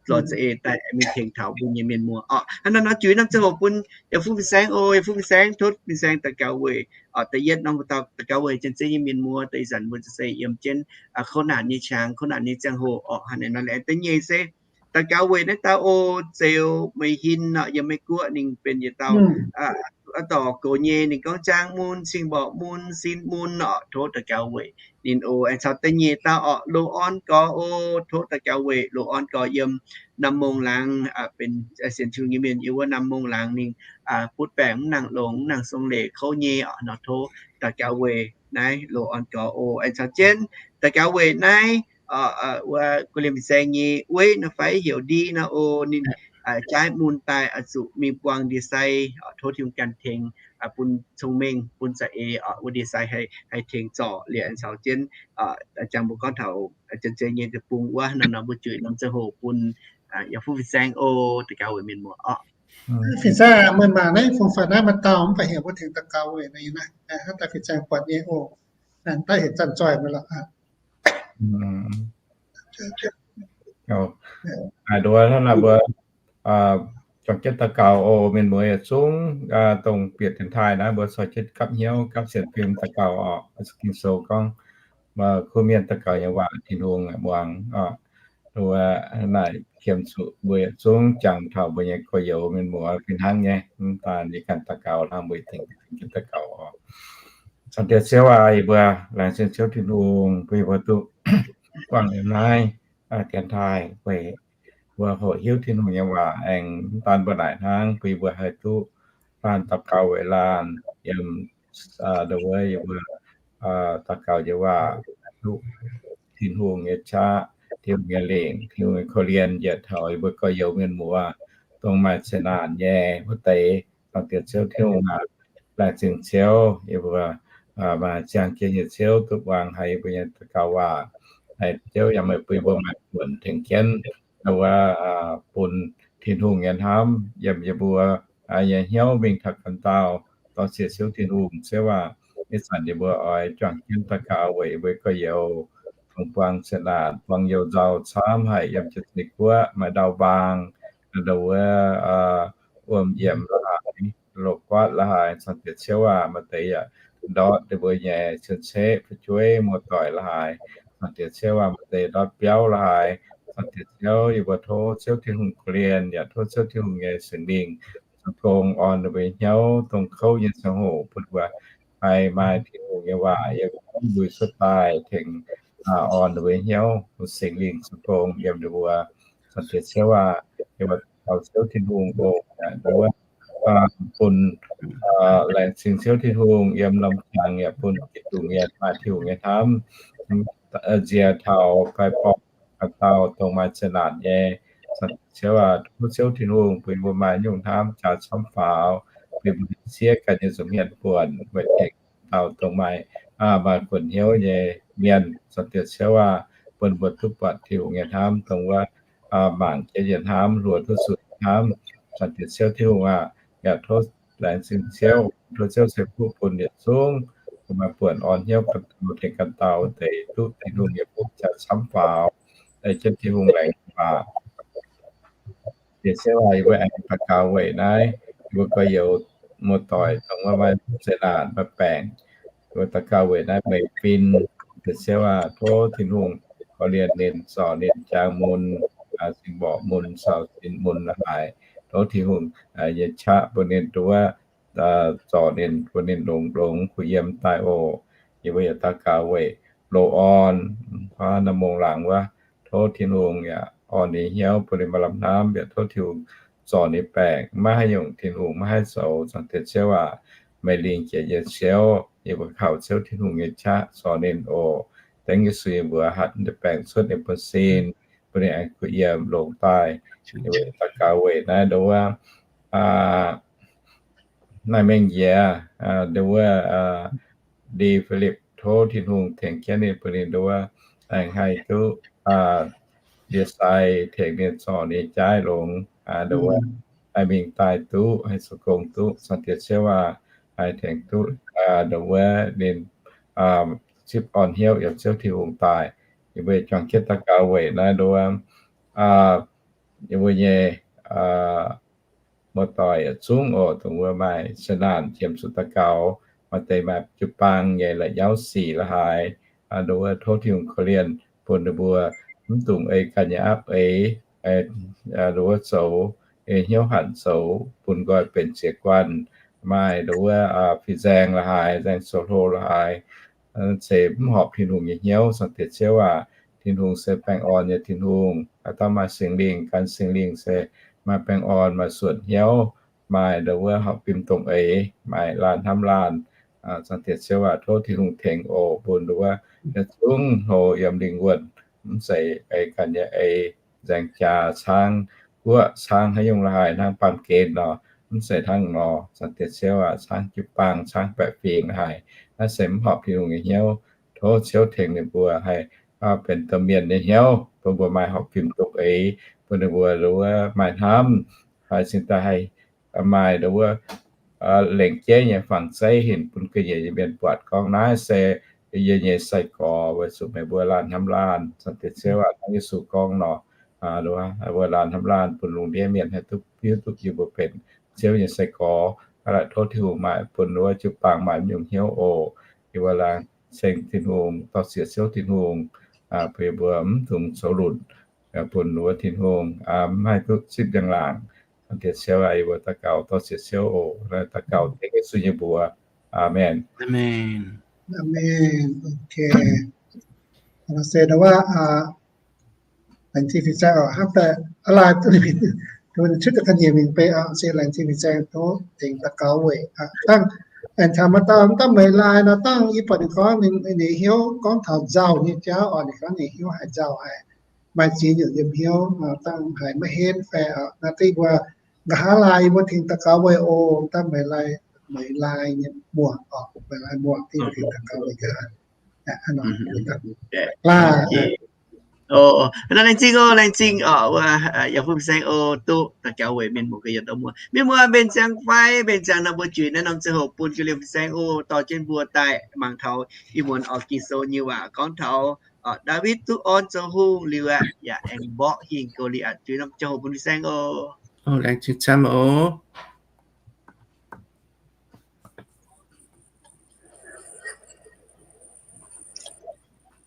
lorz za'eix daaih mingh tengx taux mbuo nyei mienh muoz orqc. Hnangv naaiv nor juix norm ziangh hoc bun yaac fuqv fin-saeng oc, yaac fuqv fin-saeng tov fin-saeng daux gaux weic orqc. Da'yietv norm mbuo daux gaux weic janx-zei nyei mienh muoz, da'yietv zanc mbuo se yiem jienv kouv naanc nyei qangx, kouv naanc nyei ziangh hoc orqc. Hnangv naaiv nor laengz da'nyeic se daux gaux weic naaiv dauh oc, Zeuz Meih Hin orqc, yiem Meiv Guoqv ninh benx yietc dauh aa dorc gox nyei, ninh gorngv jaang mun, cing-mborqc mun, sin mun orqc, tov daux gaux weic ninh oc. Aengx caux da'nyeic dauh orqc, Loz Orn Gorx oc, tov daux gaux weic Loz Orn Gorx yiem Nam Mongh Laangz, benx sienx Tin-Hungh nyei mienh yiem wuov Nam Mongh Laangz, ninh butv baengc mv nangc longx, mv nangc song leic kouv nyei orqc nor, tov daux gaux weic naaiv Loz Orn Gorx oc. Aengx caux jienv daux gaux weic naaiv wuov guv liemh fin-saeng nyei weiv nor fai heuc Ndie nor oc, ninh jaaiv mun daaih oix zuqc mingh buangh ndie-sai, tov Tin-Hungh ganh tengx, bun cong-mengh, bun za'eix wuov ndie-sai haih tengx zorc liuz. Aengx caux jienv jangx mbuo gorngv taux janx-zei nyei deic-bung wuov nor, nor mbuo juix norm ziangh hoc bun yaac fuqv fin-saeng oc, daux gaux weic mienh muoz orqc. Fin-saeng, meih mangc naaiv fungx faaux naaiv maaih dauh mv baac heuc mbuo tengx daux gaux weic naaiv, hnangv daaih fin-saeng buatc nyei oc. Daaih heuc zanc zoih mbuo lorqc. Haaix nduov hnangv naaiv mbuo juangc jienv daux gaux oc. Mienh muoz yietc zungv dongh bieqc dienx taaih naaiv mbuo corc jienv gapv hnyouv gapv sienx fim daux gaux oc. Ging-Sou gorngv, kuv mienh daux gaux nyei waac Tin-Hungh muangx oc. Wuov naaic qiemx zuqc mbuo yietc zungv jangx taux mbuo nyei gorx-youz mienh muoz fih hnangv nyei. Mv daan yie ganh daux gaux hnangv, mbuo tengx jienv daux gaux oc. Zaangc Diex Ziouv aac, yie mbuo laengz zingh Ziouv Tin-Hungh bun yie mbuo duqv buangh yiem naaiv dienx taaih weic mbuo hoqc hiuv Tin-Hungh nyei waac. Aengx mv daan mbuo naaic hnangv, bun yie mbuo haih duqv laanh daux gaux weic laanh yiem wuov yie mbuo daux gaux nyei waac, duqv Tin-Hungh nyei qaqv, Tin-Hungh nyei lingc, Tin-Hungh nyei korv-lienh njiec taux yie mbuo gorx-youz mienh muoz, dongh maaih zeqc naanc nyei wuov deix. Zaangc Diex Ziouv Tin-Hungh aac, laengz zingh Ziouv, yie mbuo maaih ziangh jienv nyei Ziouv duqv muangx haiz yie mbuo nyei daux gaux waac. Haiz Ziouv yaac meih bun yie mbuo maaih buonc tengx jienv wuov bun Tin-Hungh nyei hnamv yiem yie mbuo nyei hnyouv mingh taux ganh dauh. Dorh siec Ziouv Tin-Hungh, Ziouv aac, ih zanc yie mbuo oix juangc jienv daux gaux weic yie mbuo gorx-youz, dongh buangh zeqc naanc, buangh you-nzauh camv haic yiem Janx-Zei Guoqv, maaih ndau mbaang, ndau wuov wuom yiemc la'haaix, loz-guaatv la'haaix, Zaangc Diex Ziouv aac, maaih deix yaac ndortv ninh mbuo nyei cien-ceqv fu'jueiv muoz-doic la'haaix, Zaangc Diex Ziouv aac, maaih deix ndortv biauv la'haaix. Zaangc Diex Ziouv, yie mbuo tov Ziouv Tin-Hungh korv-lienh, yaac tov Ziouv Tin-Hungh nyei Singx Lingh zoux gong orn ninh mbuo hnyouv dongh kouv nyei ziangh hoc bun mbuo haih maaih Tin-Hungh nyei waac yiem mbuo cuotv daaih tengx orn ninh mbuo hnyouv, Singx Lingh zoux gong yiem ninh mbuo. Zaangc Diex Ziouv aac, yie mbuo daux gaux Ziouv Tin-Hungh oc, bun laengz zingh Ziouv Tin-Hungh yiem norm qangx yaac bun Giduc Mienh maaih Tin-Hungh nyei hnamv nziex taux fai borngz ganh dauh dongh maaih zeqc naanc nyei. Zaangc Diex Ziouv aac, tov Ziouv Tin-Hungh bun mbuo maaih nyungc hnamv jaax camv faaux, bun mbuo siev ganh nyei nza'hmien buonc weic tengx dauh dongh maaih, maaih buonc hnyouv nyei mienh. Zaangc Diex Ziouv aac, bun mbuo duqv buatc Tin-Hungh nyei hnamv dongh wuov mangc jienv nyei hnamv, hluox duqv zuqc hnamv. Zaangc Diex Ziouv Tin-Hungh aac, yaac tov laengz zingh Ziouv, tov Ziouv ceix fuqv bun yietc zungv maaih buonc orn hnyouv ganh dauh tengx ganh dauh deix duqv Tin-Hungh nyei fuqv jaax camv faaux, deix jienv Tin-Hungh laengz waac. Diex Ziouv aac, yie mbuo aengx daux gaux weic naaiv yie mbuo gorx-youz muoz-doic dongh wuov maaih zeqc naanc maaih baengc. Yie mbuo daux gaux weic naaiv Meih Fin. Diex Ziouv aac, tov Tin-Hungh korv-lienh ninh, zorc ninh jaang mun, cing-mborqc mun, caux sin mun la'haaix. Tov Tin-Hungh nyei qaqv bun ninh nduov, zorc ninh, bun ninh longx longx kuh yiem daaih oc. Yie mbuo yaac daux gaux weic Loz Orn, huaav Nam Mongh Laangz wuov. Tov Tin-Hungh yaac orn ninh hnyouv, bun ninh maaih lamh hnamv, yaac tov Tin-Hungh zorc ninh baengc, maiv haih nyungc Tin-Hungh maiv haih zoux. Zaangc Diex Ziouv aac, Meih Lingh Jiex nyei Ziouv, yie mbuo kaux Ziouv Tin-Hungh nyei qaqv zorc ninh oc. Dengv Yesu nyei mbuox hatc ninh baengc cuotv ninh buonv sin, bun ninh aengx kuh yiem longx daaih. Yie mbuo daux gaux weic naaiv nduov, naaiv mengh njiec, nduov, Ndi Filipc, tov Tin-Hungh tengx jienv ninh, bun ninh nduov aengx haih duqv ndie-sai tengx ninh, zorc ninh jaaix longx, nduov haih mingh daaih duqv, haih zoux gong duqv. Zaangc Diex Ziouv aac, haih tengx duqv nduov wuov ninh zipv orn hnyouv yiem Ziouv Tin-Hungh daaih. Yie mbuo juangc jienv daux gaux weic naaiv nduov yie mbuo nyei muoz-doic yietc zungv oc, dongh wuov maaih se naanc qiemx zuqc daux gaux, maaih deix maaih jiu-baang nyei la'nyauv sic la'haaix, nduov tov Tin-Hungh korv-lienh bun ninh mbuo mv dungx ei ganh nyei aapv eix, nduov zoux, ei hnyouv hanc zoux bun nqoi benx ziex guanh. Maaih nduov fin-saeng la'haaix, nzaeng sou hlo la'haaix, se mv horpc Tin-Hungh nyei hnyouv. Zaangc Diex Ziouv aac, Tin-Hungh se baengh orn nyei Tin-Hungh. Haaix dauh maaih Singx Lingh, gan Singx Lingh se maaih baengh orn, maaih suonc hnyouv, maaih nduov horpc fim dongh eix, maaih laanh hnamv laanh. Zaangc Diex Ziouv aac, tov Tin-Hungh tengx oc, bun nduov yietc zungv hlo yiem lingh wuonh, mv zeiz ei ganh nyei eix, nzaeng jaax, caangv guoqv, caangv haaix nyungc la'haaix hnangv, baamh gen nor, mv zeiz hnangv nor. Zaangc Diex Ziouv aac, caangv jiu-baang, caangv baeqc fingx la'haaix, naaiv se mv horpc Tin-Hungh nyei hnyouv. Tov Ziouv tengx ninh mbuo haih benx domh mienh nyei hnyouv, bun mbuo maaih horpc fim dongh eix, bun ninh mbuo nduov maaih hnamv, haih cingx daaih haih maaih nduov lengc jeiv nyei fangx zeiv hinc bun ga'nyiec nyei mienh buatc gorngv naaiv se yie nyei sai-gorx, weic zuqc meih mbuo laanh hnamv laanh. Zaangc Diex Ziouv aac, hnangv Yesu gorngv nor, mbuo laanh hnamv laanh bun lungh ndiev mienh haih duqv hiuv duqv yie mbuo benx Ziouv nyei sai-gorx. Hnangv naaic tov Tin-Hungh maaih bun wuov jiu-baang maaih nyungc hnyouv oc. Yie mbuo laengz zingh Tin-Hungh, dorh ziex Ziouv Tin-Hungh, bun yie mbuo mv dungx zoux lunc, bun wuov Tin-Hungh mv haih duqv zipv njang-laangc. Zaangc Diex Ziouv aac, yie mbuo daux gaux dorh ziex Ziouv oc. Daux gaux dengv Yesu nyei mbuox. Aamen. Aamen. Se laengz zingh fin-saeng oc, hnangv daaih aav laai duqv cuotv daaih ga'nyiec mingh beiv oc. Se laengz zingh fin-saeng tov tengx daux gaux weic. Dangh aengx taux maaih dauh mv dangh meih laai nor, dangh yie buatc ninh gorngv ninh hnyouv gorngv taux nzauh nyei jauv oc. Ninh gorngv ninh hnyouv haiz nzauh haic, maaih ziex nyungc yiem hnyouv, dangh haiz maiv henv fai oc. Naaiv deix mbuo nqa'haav laai yie mbuo tengx daux gaux weic oc. Dangh meih laai, meih laai nyei muoz oc, meih laai muoz dingh tengx daux gaux weic nqa'haav. Laengz zingh oc, laengz zingh oc, wuov yaac fun saeng oc, duqv daux gaux weic mienh muoz ga'naaiv yietc dauh muoz. Mienh muoz mbenc ziangx fai mbenc ziangx nor, mbuo juix naaiv norm ziangh hoc bun ga'lienh fun saeng oc, dorh jienv mbuo daaih mangc taux ih muonz oix Ging-Sou nyei waac gorngv taux Ndaawitv duqv orn zoux hungh liuz aqv, yaac aengx mborqv hingh Go^li^aatc. Juix norm ziangh hoc bun fun saeng oc. Laengz zingh camv oc.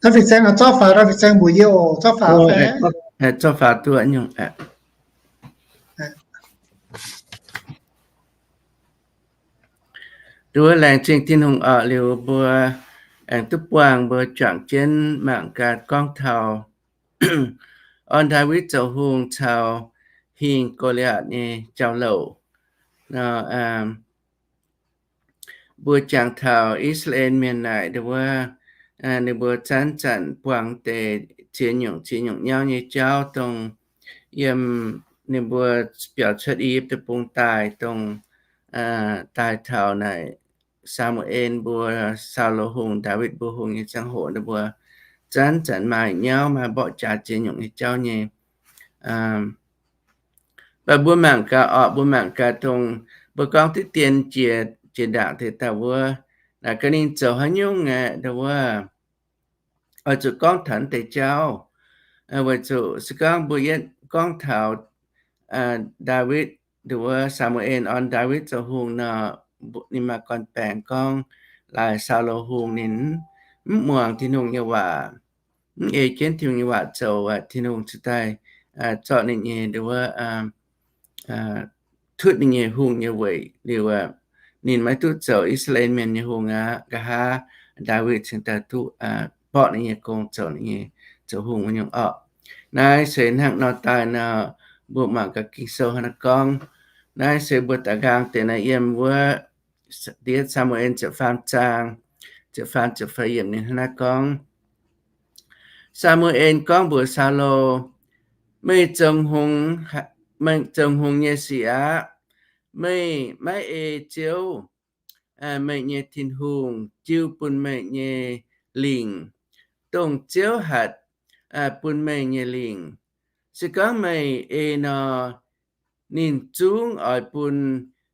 Naaiv fin-saeng zorqv faaux, naaiv fin-saeng mbuox yie oc, zorqv faaux fai? Zorqv faaux duqv nyungc. Duqv laengz zingh Tin-Hungh oc. Liuz mbuo aengx duqv buangh mbuo juangc jienv mangc gaax gorngv taux orn Ndaawitv zoux hungh caux hingh Go^li^aatc nyei jauv-louc. Mbuo jangx taux I^saa^laa^en Mienh naaic wuov, ninh mbuo zanc-zanc buangh deix ziex nyungc ziex nyungc nyauv nyei jauv, dongh yiem ninh mbuo biaux cuotv I^yipv Deic-Bung daaih, dongh daaih taux naaic Saa^mu^en mbuo, Saulo Hungh, Ndaawitv mbuo hungh nyei ziangh hoc, ninh mbuo zanc-zanc maaih nyauv, maaih mborqv jaax ziex nyungc nyei jauv nyei. Mv baac mbuo mangc gaax orqc, mbuo mangc gaax dongh mbuo gorngv diqv dien jiex, jiex ndaangc deix dauh wuov, naaic gaax ninh zoux haaix nyungc aqv, wuov oix zuqc gorngv taux deix jauv. Weic zuqc se gorngv mbuo yietv gorngv taux Ndaawitv, wuov Saa^mu^en orn Ndaawitv zoux hungh nor, ninh maaih gorn-baengx gorngv laaix Saulo Hungh ninh mv muangx Tin-Hungh nyei waac, mv ei jienv Tin-Hungh nyei waac zoux, Tin-Hungh cingx daaih zorqv ninh nyei, wuov tutv ninh nyei hungh nyei weic liuz, ninh maiv duqv zoux I^saa^laa^en Mienh nyei hungh aqv. Nqa'haav Ndaawitv cingx daaih duqv borqv ninh nyei gong zoux ninh nyei zoux hungh wuov nyungc orqc. Naaiv se hnangv nor daaih nor, mbuo mangc gaax Ging-Sou haaix nor gorngv. Naaiv se mbuo da'nqaang deix naaiv yiem wuov Da'yietv Saa^mu^en ziepc faam zaang, ziepc faam ziepc feix yiemc ninh hnangv naaiv gorngv, Saa^mu^en gorngv mbuox Saulo, Meih zoux hungh nyei sic aqv. Meih maiv ei Ziouv, meih nyei Tin-Hungh, jiu bun meih nyei lingc, dongh Ziouv hatc bun meih nyei lingc. Se gorngv meih ei nor, ninh zungv oix bun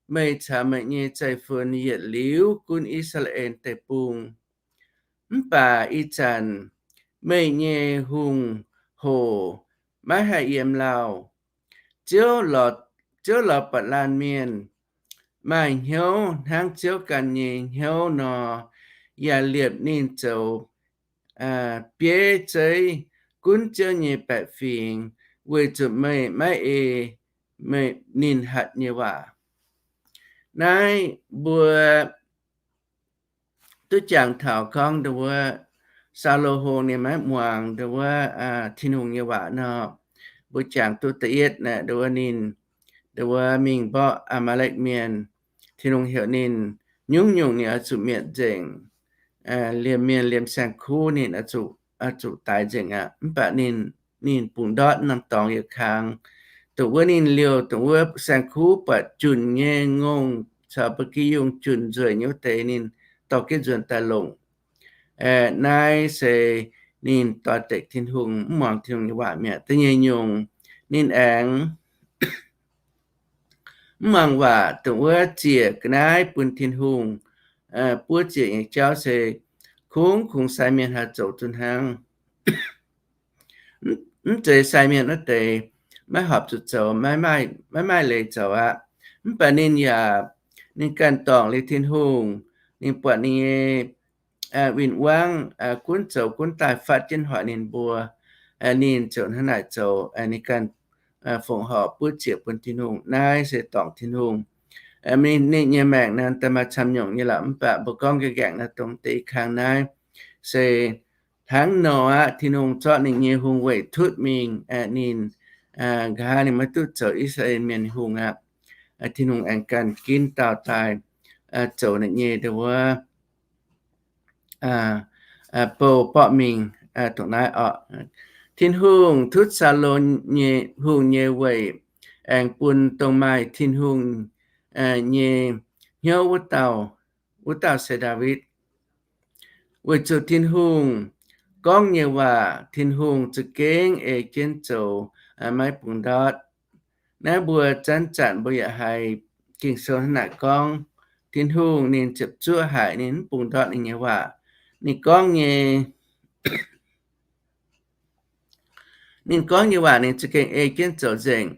meih caux meih nyei zeiv-fun yietc liuz gunv I^saa^laa^en Deic-Bung. Mv baac ih zanc meih nyei hungh hoc maiv haih yiem lauh. Ziouv lorz, Ziouv lorz buatc laanh mienh maaih hnyouv hnangv Ziouv ganh nyei hnyouv nor, yaac liepc ninh zoux bieiv zeiv gunv Ziouv nyei baeqc fingx, weic zuqc meih maiv ei meih ninh hatc nyei waac. Naaiv mbuo duqv jangx taux gorngv ndongc wuov Saulo Hungh ninh maiv muangx ndongc wuov Tin-Hungh nyei waac nor, mbuo jangx duqv da'yietv naaic ndongc wuov ninh, ndongc wuov mingh mborqv Aa^maa^lekv Mienh, Tin-Hungh heuc ninh nyungc-nyungc ninh oix zuqc mietc nzengc, liemh mienh liemh saeng-kuv ninh, zuqc daix nzengc aqv. Mv baac ninh, ninh bungx ndortv norm dorngx yietc kang, dongh wuov ninh liouh dongh wuov saeng-kuv buatc junc nyei ngongh caux ba'gi yungh junc nzueic nyei wuov deix ninh dorh jienv nzuonx daaih longc. Naaiv se ninh doix-dekc Tin-Hungh, mv muangx Tin-Hungh nyei waac mi'aqv. Da'nyeic nyungc, ninh aengx mv muangx waac dongh wuov ziec ga'naaiv bun Tin-Hungh buov ziec nyei jauv se kungx-kungx sai mienh haih zoux duqv hnangv. Mv zeiz sai mienh wuov deix maiv horpc zuqc zoux, maiv maaih leiz zoux aqv. Mv baac ninh yaac, ninh ganh dorngc liuz Tin-Hungh, ninh buatc ninh nyei win-wangv gunv zoux gunv daaih fatv jienv hoic ninh mbuo, ninh ziouc hnangv naaic zoux. Ninh ganh fongc horc buov ziec bun Tin-Hungh. Naaiv se dorngc Tin-Hungh. Ninh nyei maengc naaiv daaih maaih camv nyungc nyei lorqc, mv baac mbuo gorngv nqaengc naaiv dongh deix kang naaiv se hnangv nor aqv. Tin-Hungh zorqv ninh nyei hungh weic tutv mingh, ninh nqa'haav ninh maiv duqv zoux I^saa^laa^en Mienh nyei hungh aqv. Tin-Hungh aengx ganh ginv dauh daaih zoux ninh nyei ndongc wuov bou borqv mingh dongh naaiv oc. Tin-Hungh tutv Saulo nyei, hungh nyei weic aengx bun dongh maaih Tin-Hungh nyei hnyouv wuov dauh, wuov dauh se Ndaawitv. Weic zuqc Tin-Hungh gorngv nyei waac Tin-Hungh za'gengh ei jienv zoux, maiv bungx ndortv. Naaiv mbuo zanc-zanc mbuo yaac haiz Ging-Sou hnangv naaic gorngv, Tin-Hungh ninh ziepc zuoqv haic, ninh mv bungx ndortv ninh nyei waac. Ninh gorngv nyei Ninh gorngv nyei waac ninh za'gengh ei jienv zoux nzengc.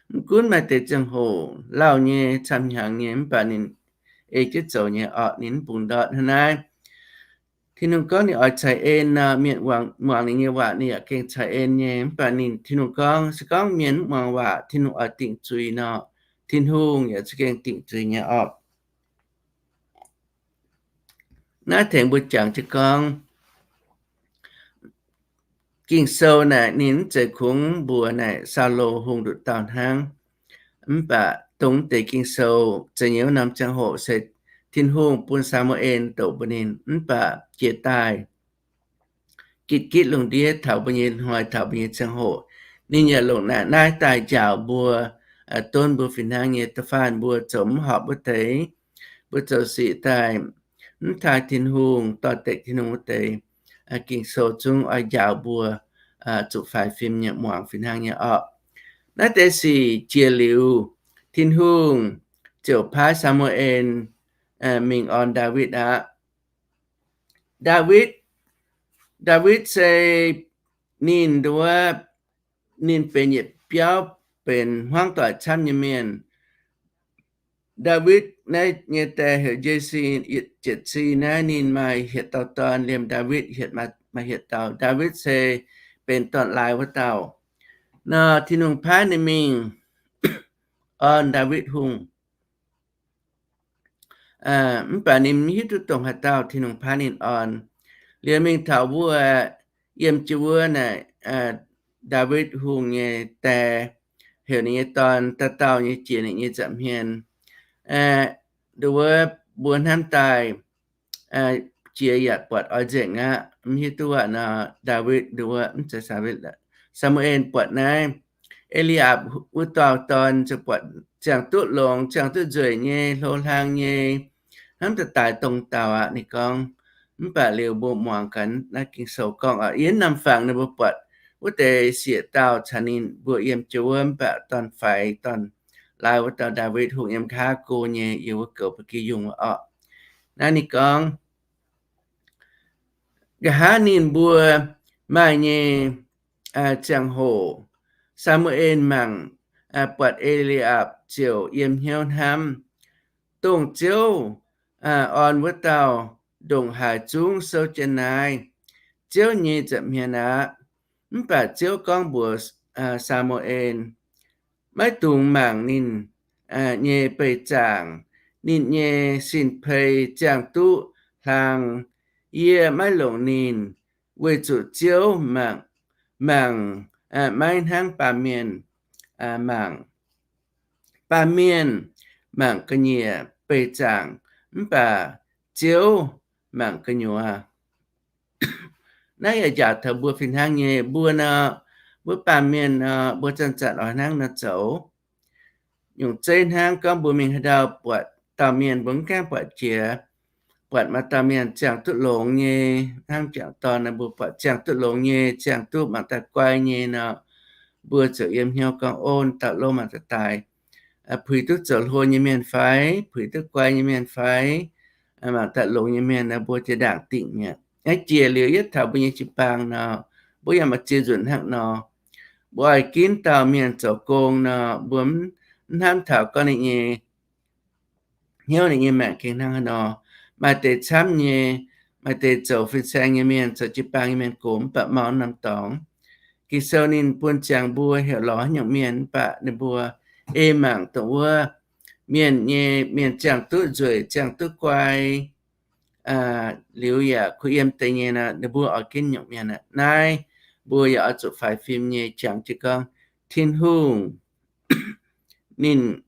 Mv gunv maaih deix ziangh hoc lauh nyei, camv hnyangx nyei, mv baac ninh ei jienv zoux nyei orqc, ninh mv bungx ndortv. Hnangv naaiv, Tin-Hungh gorngv ninh oix ceix en nor, mienh muangx ninh nyei waac ninh yaac gengh ceix en nyei. Mv baac ninh, Tin-Hungh gorngv, se gorngv mienh mv muangx waac, Tin-Hungh oix dingc zuiz nor, Tin-Hungh yaac za'gengh dingc zuiz nyei orqc. Naaiv tengx mbuo jangx jienv gorngv, Ging-Sou naaic ninh mv zeiz kungx mbuox naaic Saulo hungh nduqc dauh hnangv. Mv baac dongh deix Ging-Sou zeiz nyei wuov norm ziangh hoc se Tin-Hungh bun Saa^mu^en douc mbuox ninh, mv baac jiex daaih gitv gitv lungh ndiev taux mbuo nyei hnoi, taux mbuo nyei ziangh hoc, ninh yaac longc naaic naaiv daaih njaaux mbuo, donv mbuo fih hnangv nyei. Da'faanh mbuo zoux mv horpc wuov deix, mbuo zoux sic daaih mv taaih Tin-Hungh, doix-dekc Tin-Hungh wuov deix, Ging-Sou zungv oix njaaux mbuo zuqc faix fim nyei, muangx fih hnangv nyei orqc. Naaiv deix sic jiex liuz, Tin-Hungh ziouc paaiv Saa^mu^en mingh orn Ndaawitv aqv. Ndaawitv, Ndaawitv se ninh nduov, ninh benx yietc biauv benx hmuangv doic camv nyei mienh. Ndaawitv naaiv nyei die heuc Jesi, Jesi naaiv ninh maaih hietc dauh dorn, liemh Ndaawitv hietc maaih hietc dauh. Ndaawitv se benx dorn-laaix wuov dauh. Nor Tin-Hungh paaiv ninh mingh orn Ndaawitv Hungh. Mv baac ninh mv hiuv duqv dongh haaix dauh Tin-Hungh paaiv ninh orn. Liuz mingh taux wuov, yiem jienv wuov naaic, Ndaawitv Hungh nyei die heuc ninh nyei dorn dauh dauh nyei jiex ninh nyei nza'hmien. Nduov mbuo hnamv daaih jiex yaac buatc oix nzengc aqv. Mv hiuv duqv aqv nor, Ndaawitv nduov mv zeiz, Saa^mu^en buatc naaiv E^li^apc wuov dauh dorn ziouc buatc ziangh duqv longx, ziangh duqv nzueic nyei, hlo hlang nyei, hnamv daaih daaix dongh dauh aqv. Ninh gorngv, mv baac liuz mbuo muangx gaax naaiv Ging-Sou gorngv oc. Yiem norm fangx ninh mbuo buatc wuov deix siec dauh caux ninh mbuo yiem jienv wuov, mv baac dorn-faix, dorn-laaix wuov dauh Ndaawitv Hungh yiem nqa'haav go nyei, yiem wuov goux ba'gi yungh wuov orqc. Naaiv ninh gorngv, nqa'haav ninh mbuo maaih nyei ziangh hoc, Saa^mu^en mangc buatc E^li^apc ziouc yiem hnyouv hnamv, dongh Ziouv orn wuov dauh ndongc haaix zungv souv jienv naaiv. Ziouv nyei nza'hmien aqv. Mv baac Ziouv gorngv mbuox Saa^mu^en, maiv dungx mangc ninh nyei beih zaangc, ninh nyei sin-pei ziangh duqv hlang. Yie maiv longc ninh, weic zuqc Ziouv mangc, mangc maiv hnangv baamh mienh mangc. Baamh mienh mangc ga'nyiec beih zaangc, mv baac Ziouv mangc gu'nyuoz. Naaiv yaac njaaux taux mbuo fih hnangv nyei. Mbuo nor, mbuo baamh mienh nor, mbuo zanc-zanc oix hnangv nor zoux. Nyungc zeiv hnangv gorngv mbuo mingh haaix ndau buatc dauh mienh, mbuo mv gaengh buatc jiex, buatc maaih dauh mienh ziangh duqv longx nyei, hnangv m'jangc dorn nor, mbuo buatc ziangh duqv longx nyei, ziangh duqv mangc daaih guai nyei nor, mbuo ziouc yiem hnyouv gorngv, ov, dauh lov mangc daaih daaih puix duqv zoux hlo nyei mienh fai, puix duqv guai nyei mienh fai, mangc daaih longx nyei mienh nor, mbuo jiex ndaangc dingc mi'aqv. Aqv, jiex liuz yietv taux mbuo nyei jiu-baang nor, mbuo yaac maaih ziex nzunc hnangv nor. Mbuo oix ginv dauh mienh zoux gong nor, mbuo mv hnamv taux gorngv ninh nyei hnyouv, ninh nyei maengc gengh hnangv haaix nor. Maaih deix camv nyei, maaih deix zoux fin-saeng nyei mienh, zoux jiu-baang nyei mienh gox mv baac mauh norm dorngx. Ging-Sou ninh bun ziangx mbuo heuc lorz haaix nyungc mienh mv baac ninh mbuo ei mangc dongh wuov mienh nyei, mienh ziangh duqv nzueic, ziangh duqv guai, liuz yaac kuh yiem deix nyei nor, ninh mbuo oix ginv nyungc mienh aqv. Naaiv mbuo yaac oix zuqc faix fim nyei jangx jienv gorngv, Tin-Hungh ninh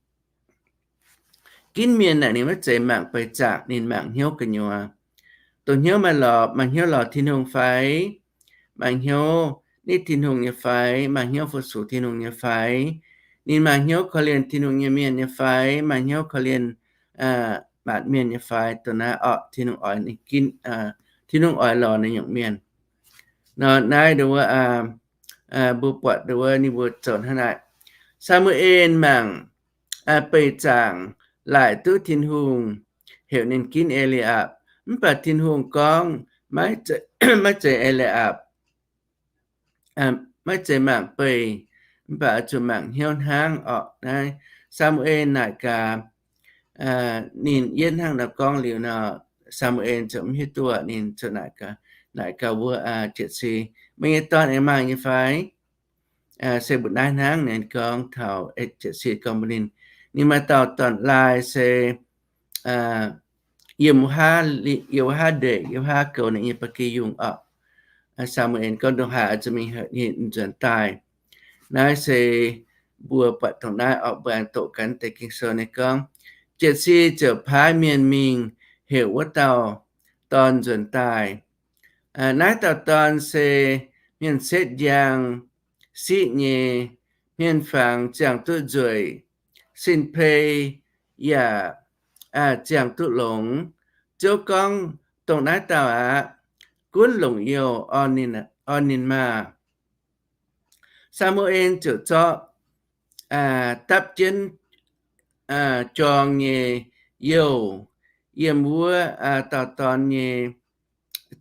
ginv mienh naaic ninh maiv zeiz mangc beih zaangc, ninh mangc hnyouv gu'nyuoz. Dongh hnyouv maaih lorz, maaih hnyouv lorz Tin-Hungh fai, maaih hnyouv nitv Tin-Hungh nyei fai, maaih hnyouv fu-sux Tin-Hungh nyei fai, ninh maaih hnyouv korv-lienh Tin-Hungh nyei mienh nyei fai, maaih hnyouv korv-lienh maanc mienh nyei fai, dongh naaiv orqc, Tin-Hungh oix ninh ginv, Tin-Hungh oix lorz naaiv nyungc mienh. Nor naaiv nduov, mbuo buatc nduov ninh mbuo zoux hnangv naaic. Saa^mu^en mangc beih zaangc laaic duqv Tin-Hungh heuc ninh ginv E^li^apc. Mv baac Tin-Hungh gorngv, maiv zeiz E^li^apc, maiv zeiz mangc beih, mv baac zuqc mangc hnyouv hnangv orqc. Naaiv Saa^mu^en naaic gaax, ninh yietv hnangv nor gorngv liuz nor, Saa^mu^en ziouc mv hiuv duqv, ninh ziouc naaic gaax, naaic gaax wuov Jatc Si, meih nyei dorn aengx maaih nyei fai? Se mbu'naaiv hnangv, ninh gorngv taux Jatc Si gorngv mbuox ninh, ninh maaih dauh dorn-laai se yiem wuov haav ndeic, yiem wuov haav goux ninh nyei ba'gi yungh orqc. Saa^mu^en gorngv, ndongc haaix oix zuqc mingh heuc ninh nzuonx daaih? Naaiv se mbuo buatc dongh naaiv orqc, mbuo aengx doqc gaax deix Ging-Sou nyei gorngv, Jatc Si ziouc paaiv mienh mingh heuc wuov dauh dorn nzuonx daaih. Naaiv dauh dorn se hmien setv njang, siqv nyei, hmien fangx ziangh duqv nzueic, sin-pei yaac ziangh duqv longx. Ziouv gorngv, dongh naaiv dauh aqv, gunv longc youh orn ninh maah! Saa^mu^en ziouc zorqv dapv jienv jorng nyei youh yiem wuov dauh dorn nyei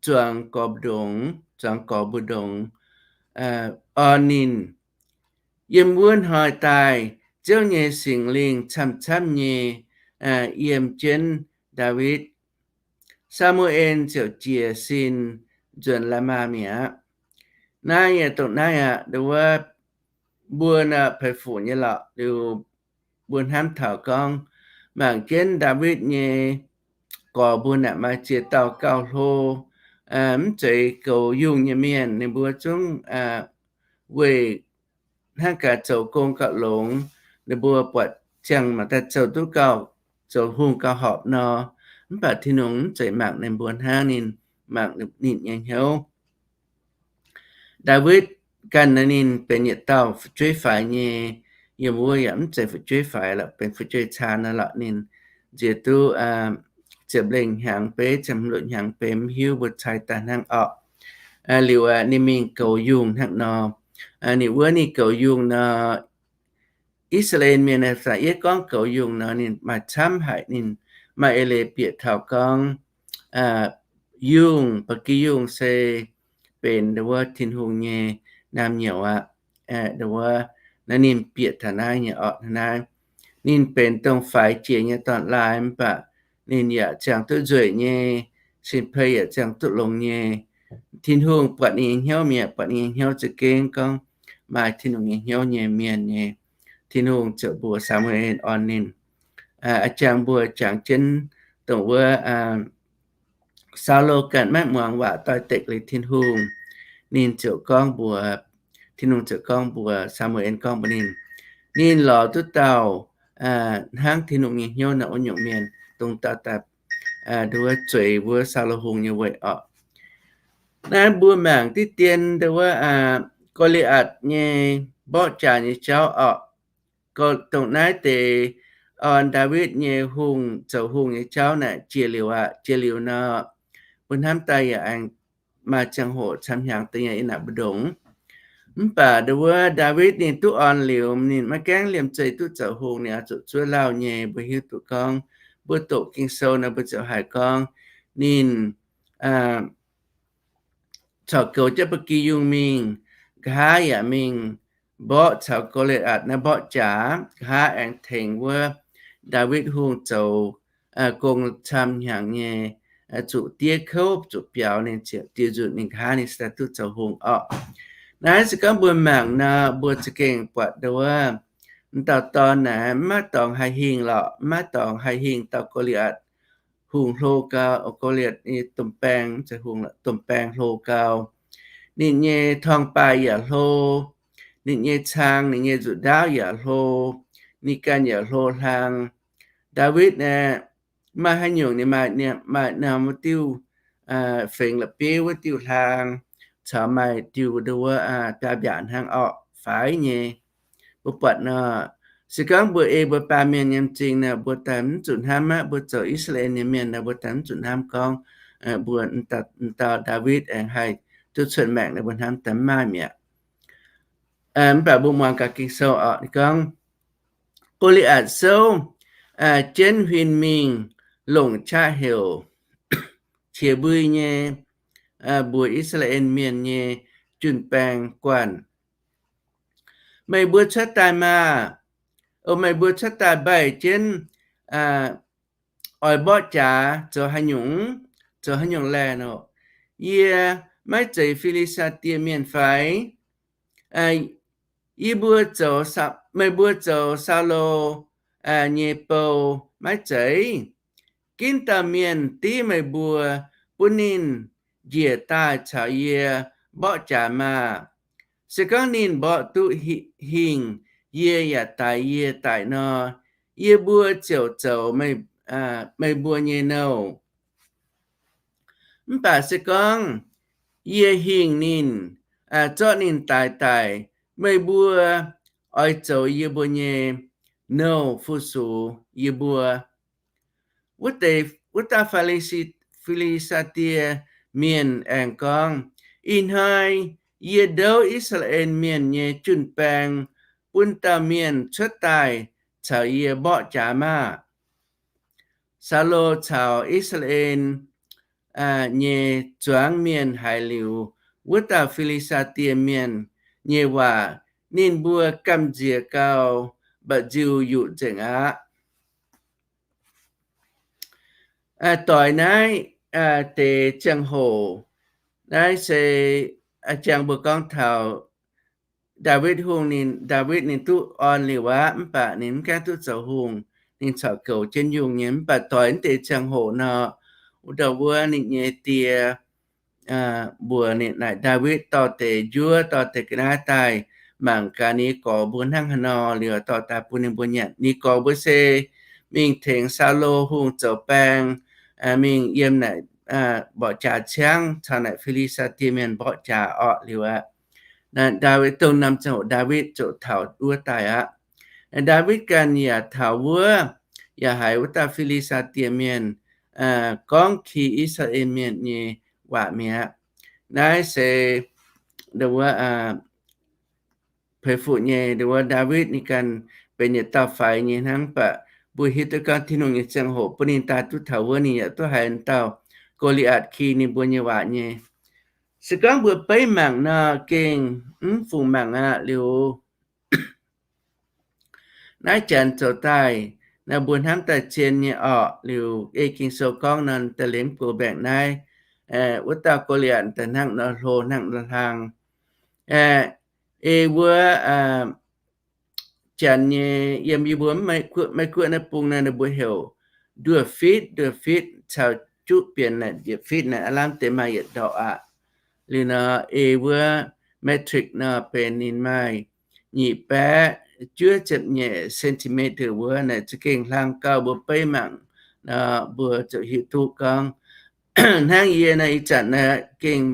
zuangx gorx mbu'ndongx, zuangx gorx mbu'ndongx orn ninh. Yiem wuov hnoi daaih, Ziouv nyei Singx Lingh camv-camv nyei yiem jienv Ndaawitv. Saa^mu^en ziouc jiez sin nzuonx Laamaa mi'aqv. Naaiv yaac dongh naaiv aqv, nduov mbuo nor, peix fuc nyei lorqc, liuz mbuo hnamv taux gorngv mangc jienv Ndaawitv nyei gorx mbuo naaic maaih ziex dauh gauh hlo, mv zeiz goux yungh nyei mienh, ninh mbuo zungv weic hnangv gaax zoux gong gauh longx, ninh mbuo buatc ziangh maah daaih zoux duqv gauh, zoux hungh gauh horpc nor, mv baac Tin-Hungh mv zeiz mangc ninh mbuo hnangv, ninh mangc ninh nyei hnyouv. Ndaawitv ganh naaiv ninh benx yietc dauh fu'jueiv faix nyei, yiem wuov yaac mv zeiz fu'jueiv faix lorqc, benx fu'jueiv caan nor lorqc. Ninh nziex duqv ziepc lengh hnyangx beiv, ziepc hmz luoqc hnyangx beiv, mv hiuv mbuo cai daaih hnangv orqc. Liuz ninh mingh goux yungh hnangv nor. Ninh wuov ninh goux yungh nor, I^saa^laa^en Mienh naaic, yie gorngv goux yungh nor, ninh maaih camv haic. Ninh maaih eix leiz bieqc taux gorngv yungh, ba'gi yungh se benx nduov Tin-Hungh nyei naamh nyouz aqv. Nduov Naaiv ninh bieqc taux naaiv nyei orqc naaiv. Ninh benx dongh faix jiex nyei dorn-laai mv baac ninh yaac ziangh duqv nzueic nyei, sin-peix yaac ziangh duqv longx nyei. Tin-Hungh buatc ninh nyei hnyouv mi'aqv, buatc ninh nyei hnyouv za'gengh gorngv maaih Tin-Hungh nyei hnyouv nyei mienh nyei. Tin-Hungh ziouc mbuox Saa^mu^en orn ninh. A'jangc mbuo jangx jienv dongh wuov Saulo ganh maiv muangx waac doix-dekc liuz Tin-Hungh, ninh ziouc gorngv mbuox, Tin-Hungh ziouc gorngv mbuox Saa^mu^en gorngv mbuox ninh, ninh lorz duqv dauh hnangv Tin-Hungh nyei hnyouv naaiv wuov nyungc mienh, dongh dauh daaih nduov zueiz wuov Saulo Hungh nyei weic orqc. Naaiv mbuo mangc diqv dien nduov wuov Go^li^atc nyei mborqv jaax nyei jauv orqc. Dongh naaiv deix orn Ndaawitv nyei hungh zoux hungh nyei jauv naaic jiex liuz aqv. Jiex liuz nor, mbuo hnamv daaih yaac aengx maaih ziangh hoc camv hnyangx deix nyei, yie naaic mbu'ndongx. Mv baac nduov wuov Ndaawitv ninh duqv orn liuz, ninh maiv gaengh liemh zeih duqv zoux hungh, ninh oix zuqc zuov lauh nyei. Mbuo hiuv duqv gorngv mbuo doqc Ging-Sou nor mbuo ziouc haiz gorngv ninh corc goux jienv ba'gi yungh mingh, nqa'haav yaac mingh mborqv caux Go^li^atc naaiv mborqv jaax. Nqa'haav aengx tengx wuov Ndaawitv Hungh zoux gong camv hnyangx nyei, zuqc diev kouv, zuqc biaux, ninh ziouc diuh nzunc ninh nqa'haav ninh se daaih duqv zoux hungh orqc. Naaiv se gorngv mbuo mangc nor, mbuo za'gengh buatc nduov wuov m'dauh dorn naaic maiv dorngx haih hingh lorqc, maiv dorngx haih hingh dauh Go^li^atc. Hungh hlo gau, Go^li^atc nyei domh baeng, domh baeng hlo gau. Ninh nyei torngv-baaih yaac hlo, ninh nyei cang, ninh nyei nzuqc ndaauv yaac hlo, ninh ganh yaac hlo hlang. Ndaawitv aeqv, maaih haaix nyungc ninh maaih, maaih norm wuov diuh fengx la'bieiv wuov diuh hlaang, caux maaih diuh nduov wuov biaa mbiaatc hnangv orqc, faix nyei. Mbuo buatc nor, se gorngv mbuo ei mbuo baamh mienh nyei m'zing nor, mbuo daaih mv zuqc hnamv aqv. Mbuo zoux I^saa^laa^en nyei mienh nor, mbuo daaih mv zuqc hnamv gorngv mbuo m'dauh Ndaawitv aengx haih duqv cuotv maengc nor, mbuo hnamv daaih mv maaih mi'aqv. Mv baac mbuo muangx gaax Ging-Sou orqc, ninh gorngv, Go^li^atc souv jienv huin mingh longc qaqv heuc qiex mbui nyei mbuox I^saa^laa^en Mienh nyei jun-baeng guanh, meih mbuo cuotv daaih maah! O meih mbuo cuotv daaih mbaih jienv oix mborqv jaax zoux haaix nyungc? Zoux haaix nyungc laeh nor? Yie maiv zeiz Fi^li^saa^die Mienh fai? Yie mbuo zoux, meih mbuo zoux Saulo nyei bou maiv zeiz? Ginv dauh mienh div meih mbuo bun ninh njiec daaih caux yie mborqv jaax maah! Se gorngv ninh mborqv duqv hingh yie yaac daix yie daic nor, yie mbuo ziouc zoux meih mbuo nyei nouh. Mv baac se gorngv yie hingh ninh, zorqv ninh daix daic, meih mbuo oix zoux yie mbuo nyei nouh fu-sux yie mbuo. Wuov deix, wuov dauh Fi^li^saa^die Mienh aengx gorngv, Ih hnoi yie ndouv I^saa^laa^en Mienh nyei jun-baeng bun dauh mienh cuotv daaih caux yie mborqv jaax maah! Saulo caux I^saa^laa^en nyei zuangx mienh haiz liuz wuov dauh Fi^li^saa^die Mienh nyei waac, ninh mbuo gamh nziex gau, mba'nziu yuqc nzengc aqv. Doix naaiv deix ziangh hoc, naaiv se ziangh mbuo gorngv taux Ndaawitv Hungh ninh, Ndaawitv ninh duqv orn liuz aqv, mv baac ninh mv gaengh duqv zoux hungh, ninh corc goux jienv yungh nyei. Mv baac doix naaiv deix ziangh hoc nor, wuov dauh wuov ninh nyei die mbuox ninh naaic Ndaawitv dorh deix njuov, dorh deix ga'naaiv daaih mangc gaax ninh gorx mbuo hnangv haaix nor liuz dorh daaih bun ninh mbuo nyanc. Ninh gorx mbuo se mingh tengx Saulo Hungh zoux baeng, mingh yiem naaic mborqv jaax ciangv caux naaic Fi^li^saa^die Mienh mborqv jaax orqc liuz aqv. Naaiv Ndaawitv dongh norm ziangh hoc Ndaawitv ziouc taux wuov daaih aqv. Ndaawitv ganh yaac taux wuov, yaac haiz wuov dauh Fi^li^saa^die Mienh gorngv ki I^saa^laa^en Mienh nyei waac mi'aqv. Naaiv se nduov wuov, peix fuqv nyei nduov wuov Ndaawitv ninh ganh benx yietc dauh faix nyei hnangv, mv baac mbuo hiuv duqv gorngv Tin-Hungh nyei ziangh hoc bun ninh daaih duqv taux wuov ninh yaac duqv haiz dauh Go^li^atc ki ninh mbuo nyei waac nyei. Se gorngv mbuo beiv mangc nor gengh mv fungc mangc aqv liuz, Naaiv janx zoux daaih, naaiv mbuo hnamv daaih zien nyei orqc. Liuz ei Ging-Sou gorngv nor, da'liemh gox mbaengc naaiv, wuov dauh Go^li^atc daaih hnangv nor hlo hnangv nor hlang. Ei wuov janx nyei, yiem yie mbuo maiv guoqv naaiv bung naaiv, ninh mbuo heuc nduov fitv, nduov fitv caux juqv bienx naaic, njiec fitv naaic aav lamh deix maaih yietc ndorqc aqv. Liuz nor ei wuov metric nor benx ninh maaih nyic baeqv juov ziepc nyeic centimeter wuov naaic za'gengh hlang gauh mbuo beiv mangc nor mbuo ziouc hiuv duqv gorngv hnangv yie naaiv ih zanc naaiv gengh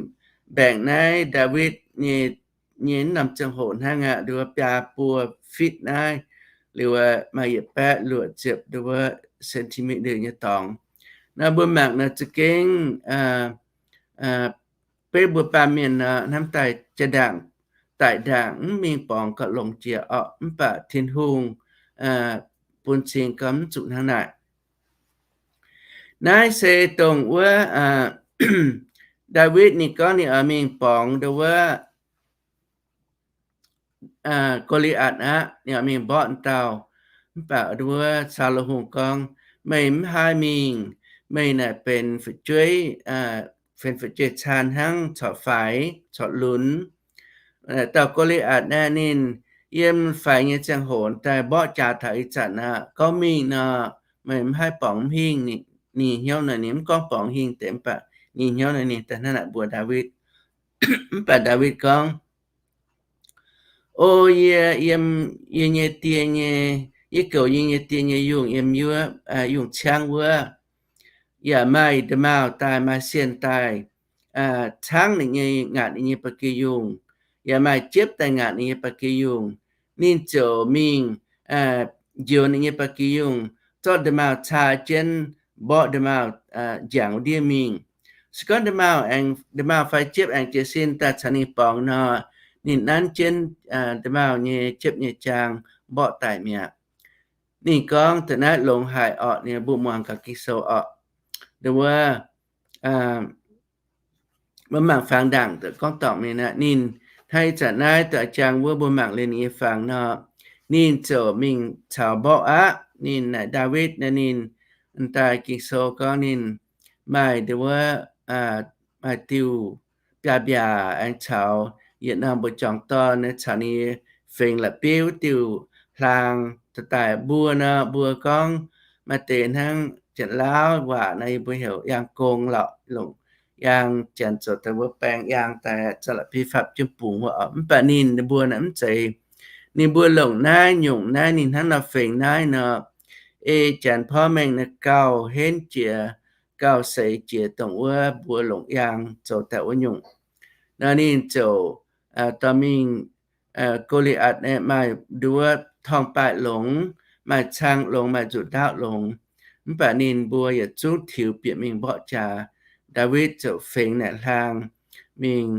mbaengc naaiv Ndaawitv nyei, nyei norm ziangh hoc hnangv aqv, nduov biaa buo fitv naaiv, liuz maaih yietc baeqv luoqc ziepc nduov centimeter nyei dorngx. Naaiv mbuo mangc nor za'gengh beiv mbuo baamh mienh nor hnamv daaih jaa-ndaangc, daic ndaangc mv mingh borngz gauh longx jiex orqc, mv baac Tin-Hungh bun cing gorngv mv zuqc hnangv naaic. Naaiv se dongh wuov Ndaawitv ninh gorngv ninh oix mingh borngz nduov wuov Go^li^atc aqv, ninh oix mingh mborqv dauh. Mv baac nduov Saulo Hungh gorngv, meih mv haih mingh. Meih naaic benx fu'jueiv, benx fu'jueiv caan hnangv corc faix corc lunx. Dauh Go^li^atc naaiv ninh yiem faix nyei ziangh hoc daaih mborqv jaax taux ih zanc aqv. Gorngv mingh nor, meih mv haih borngz mv hingh. Ninh hnyouv naaic ninh mv gorngv borngz hingh deix, mv baac ninh hnyouv naaic ninh daaih hnangv naaic mbuox Ndaawitv. Mv baac Ndaawitv gorngv, O yie yiem yie nyei die nyei, yie goux yie nyei die nyei yungh yiem wuov yungh ciangv wuov, yaac maaih nda'maauh daaih, maaih sienh daaih caangv ninh nyei, ngaatc ninh nyei ba'gi yungh, yaac maaih jiepv daaih ngaatc ninh nyei ba'gi yungh. Ninh ziouc mingh njoux ninh nyei ba'gi yungh, zorqv nda'maauh caa jienv mborqv nda'maauh, njangc wuov ndiev mingh. Se gorngv nda'maauh aengx, nda'maauh fai jiepv aengx jiez sin daaih caux ninh borngz nor, ninh nanv jienv nda'maauh nyei jiepv nyei jaang mborqv daic mi'aqv. Ninh gorngv da'naaiv longx haic orqc, ninh mbuo muangx gaax Ging-Sou orqc. Nduov wuov, mbuo mangc fangx ndaangc gorngv dorngc mingh aqv. Ninh hnangv ih zanc naaiv daaih jangx wuov mbuo mangc liuz ninh nyei fangx nor, ninh ziouc mingh caux mborqv aqv. Ninh naaic Ndaawitv naaiv ninh daaih Ging-Sou gorngv ninh maaih nduov wuov, maaih diuh biaav-mbiaac aengx caux yietc norm mbu'zorngc dorn naaiv caux ninh nyei fengx la'bieiv wuov diuh hlaang daaih. Mbuo nor mbuo gorngv maaih deix hnangv Janx-Lauv waac naaiv yie mbuo heuc yaang gong lorqc, longc yaang, Janx zoux daaih wuov baeng yaang daaih za'gengh la'bieiv fapv jienv bungx wuov orqc. Mv baac ninh mbuo naaiv mv zeiz. Ninh mbuo longc naaiv nyungc naaiv ninh hnangv nor fengx naaiv nor, ei Janx porv mengh naaiv gauh henv jiex, gauh seix jiex dongh wuov mbuo longc yaang zoux daaih wuov nyungc. Nor ninh ziouc dorh mingh, Go^li^atc naaiv maaih nduov torngv-baaih longx, maaih cang longx, maaih nzuqc ndaauv longx. Mv baac ninh mbuo yietc zungv tiux bieqc mingh mborqv jaax. Ndaawitv ziouc fengx naaic hlaang mingh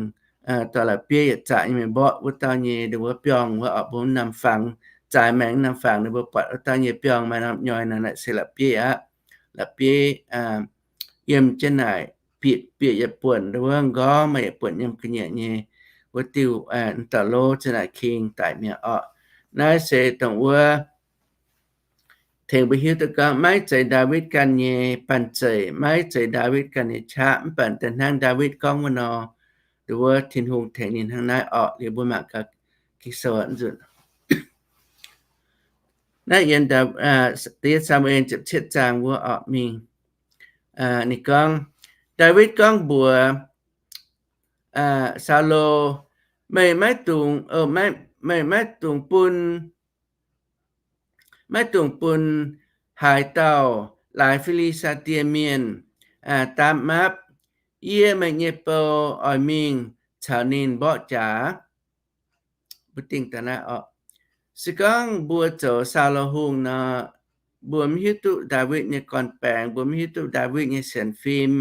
dorh la'bieiv yietc zaqc nyei mingh mborqv wuov dauh nyei nduov wuov biorngh wuov orqc, mbuo norm fangx, zaaix maengx norm fangx ninh mbuo buatc wuov dauh nyei biorngh maaih norm nyoi nor naaic se la'bieiv aqv. La'bieiv yiem jienv naaic bieqc, bieqc yietc buonc nduov wuov nqorngv, maaih yietc buonc yiem ga'nyiec nyei wuov diuh, dauh lov ziouc naaic king daic mi'aqv orqc. Naaiv se dongh wuov tengx mbuo hiuv duqv gorngv maiv zeiz Ndaawitv ganh nyei banh zeic, maiv zeiz Ndaawitv ganh nyei qaqv, mv baac da'hnangv Ndaawitv gorngv wuov nor, nduov wuov Tin-Hungh tengx ninh hnangv naaiv orqc. Liuz mbuo mangc gaax Ging-Sou nzunc. Naaiv yiem Saa^mu^en ziepc cietv zaang wuov orqc mingh. Ninh gorngv, Ndaawitv gorngv mbuox Saulo, meih maiv dungx, meih maiv dungx bun, maiv dungx bun haaix dauh laaix Fi^li^saa^die Mienh daapv mapv. Yie meih nyei bou oix mingh caux ninh mborqv jaax. Mbuo dingh daaih naaiv orqc. Se gorngv mbuo zoux Saulo Hungh nor, mbuo mv hiuv duqv Ndaawitv nyei gorn-baengx, mbuo mv hiuv duqv Ndaawitv nyei sienx fim,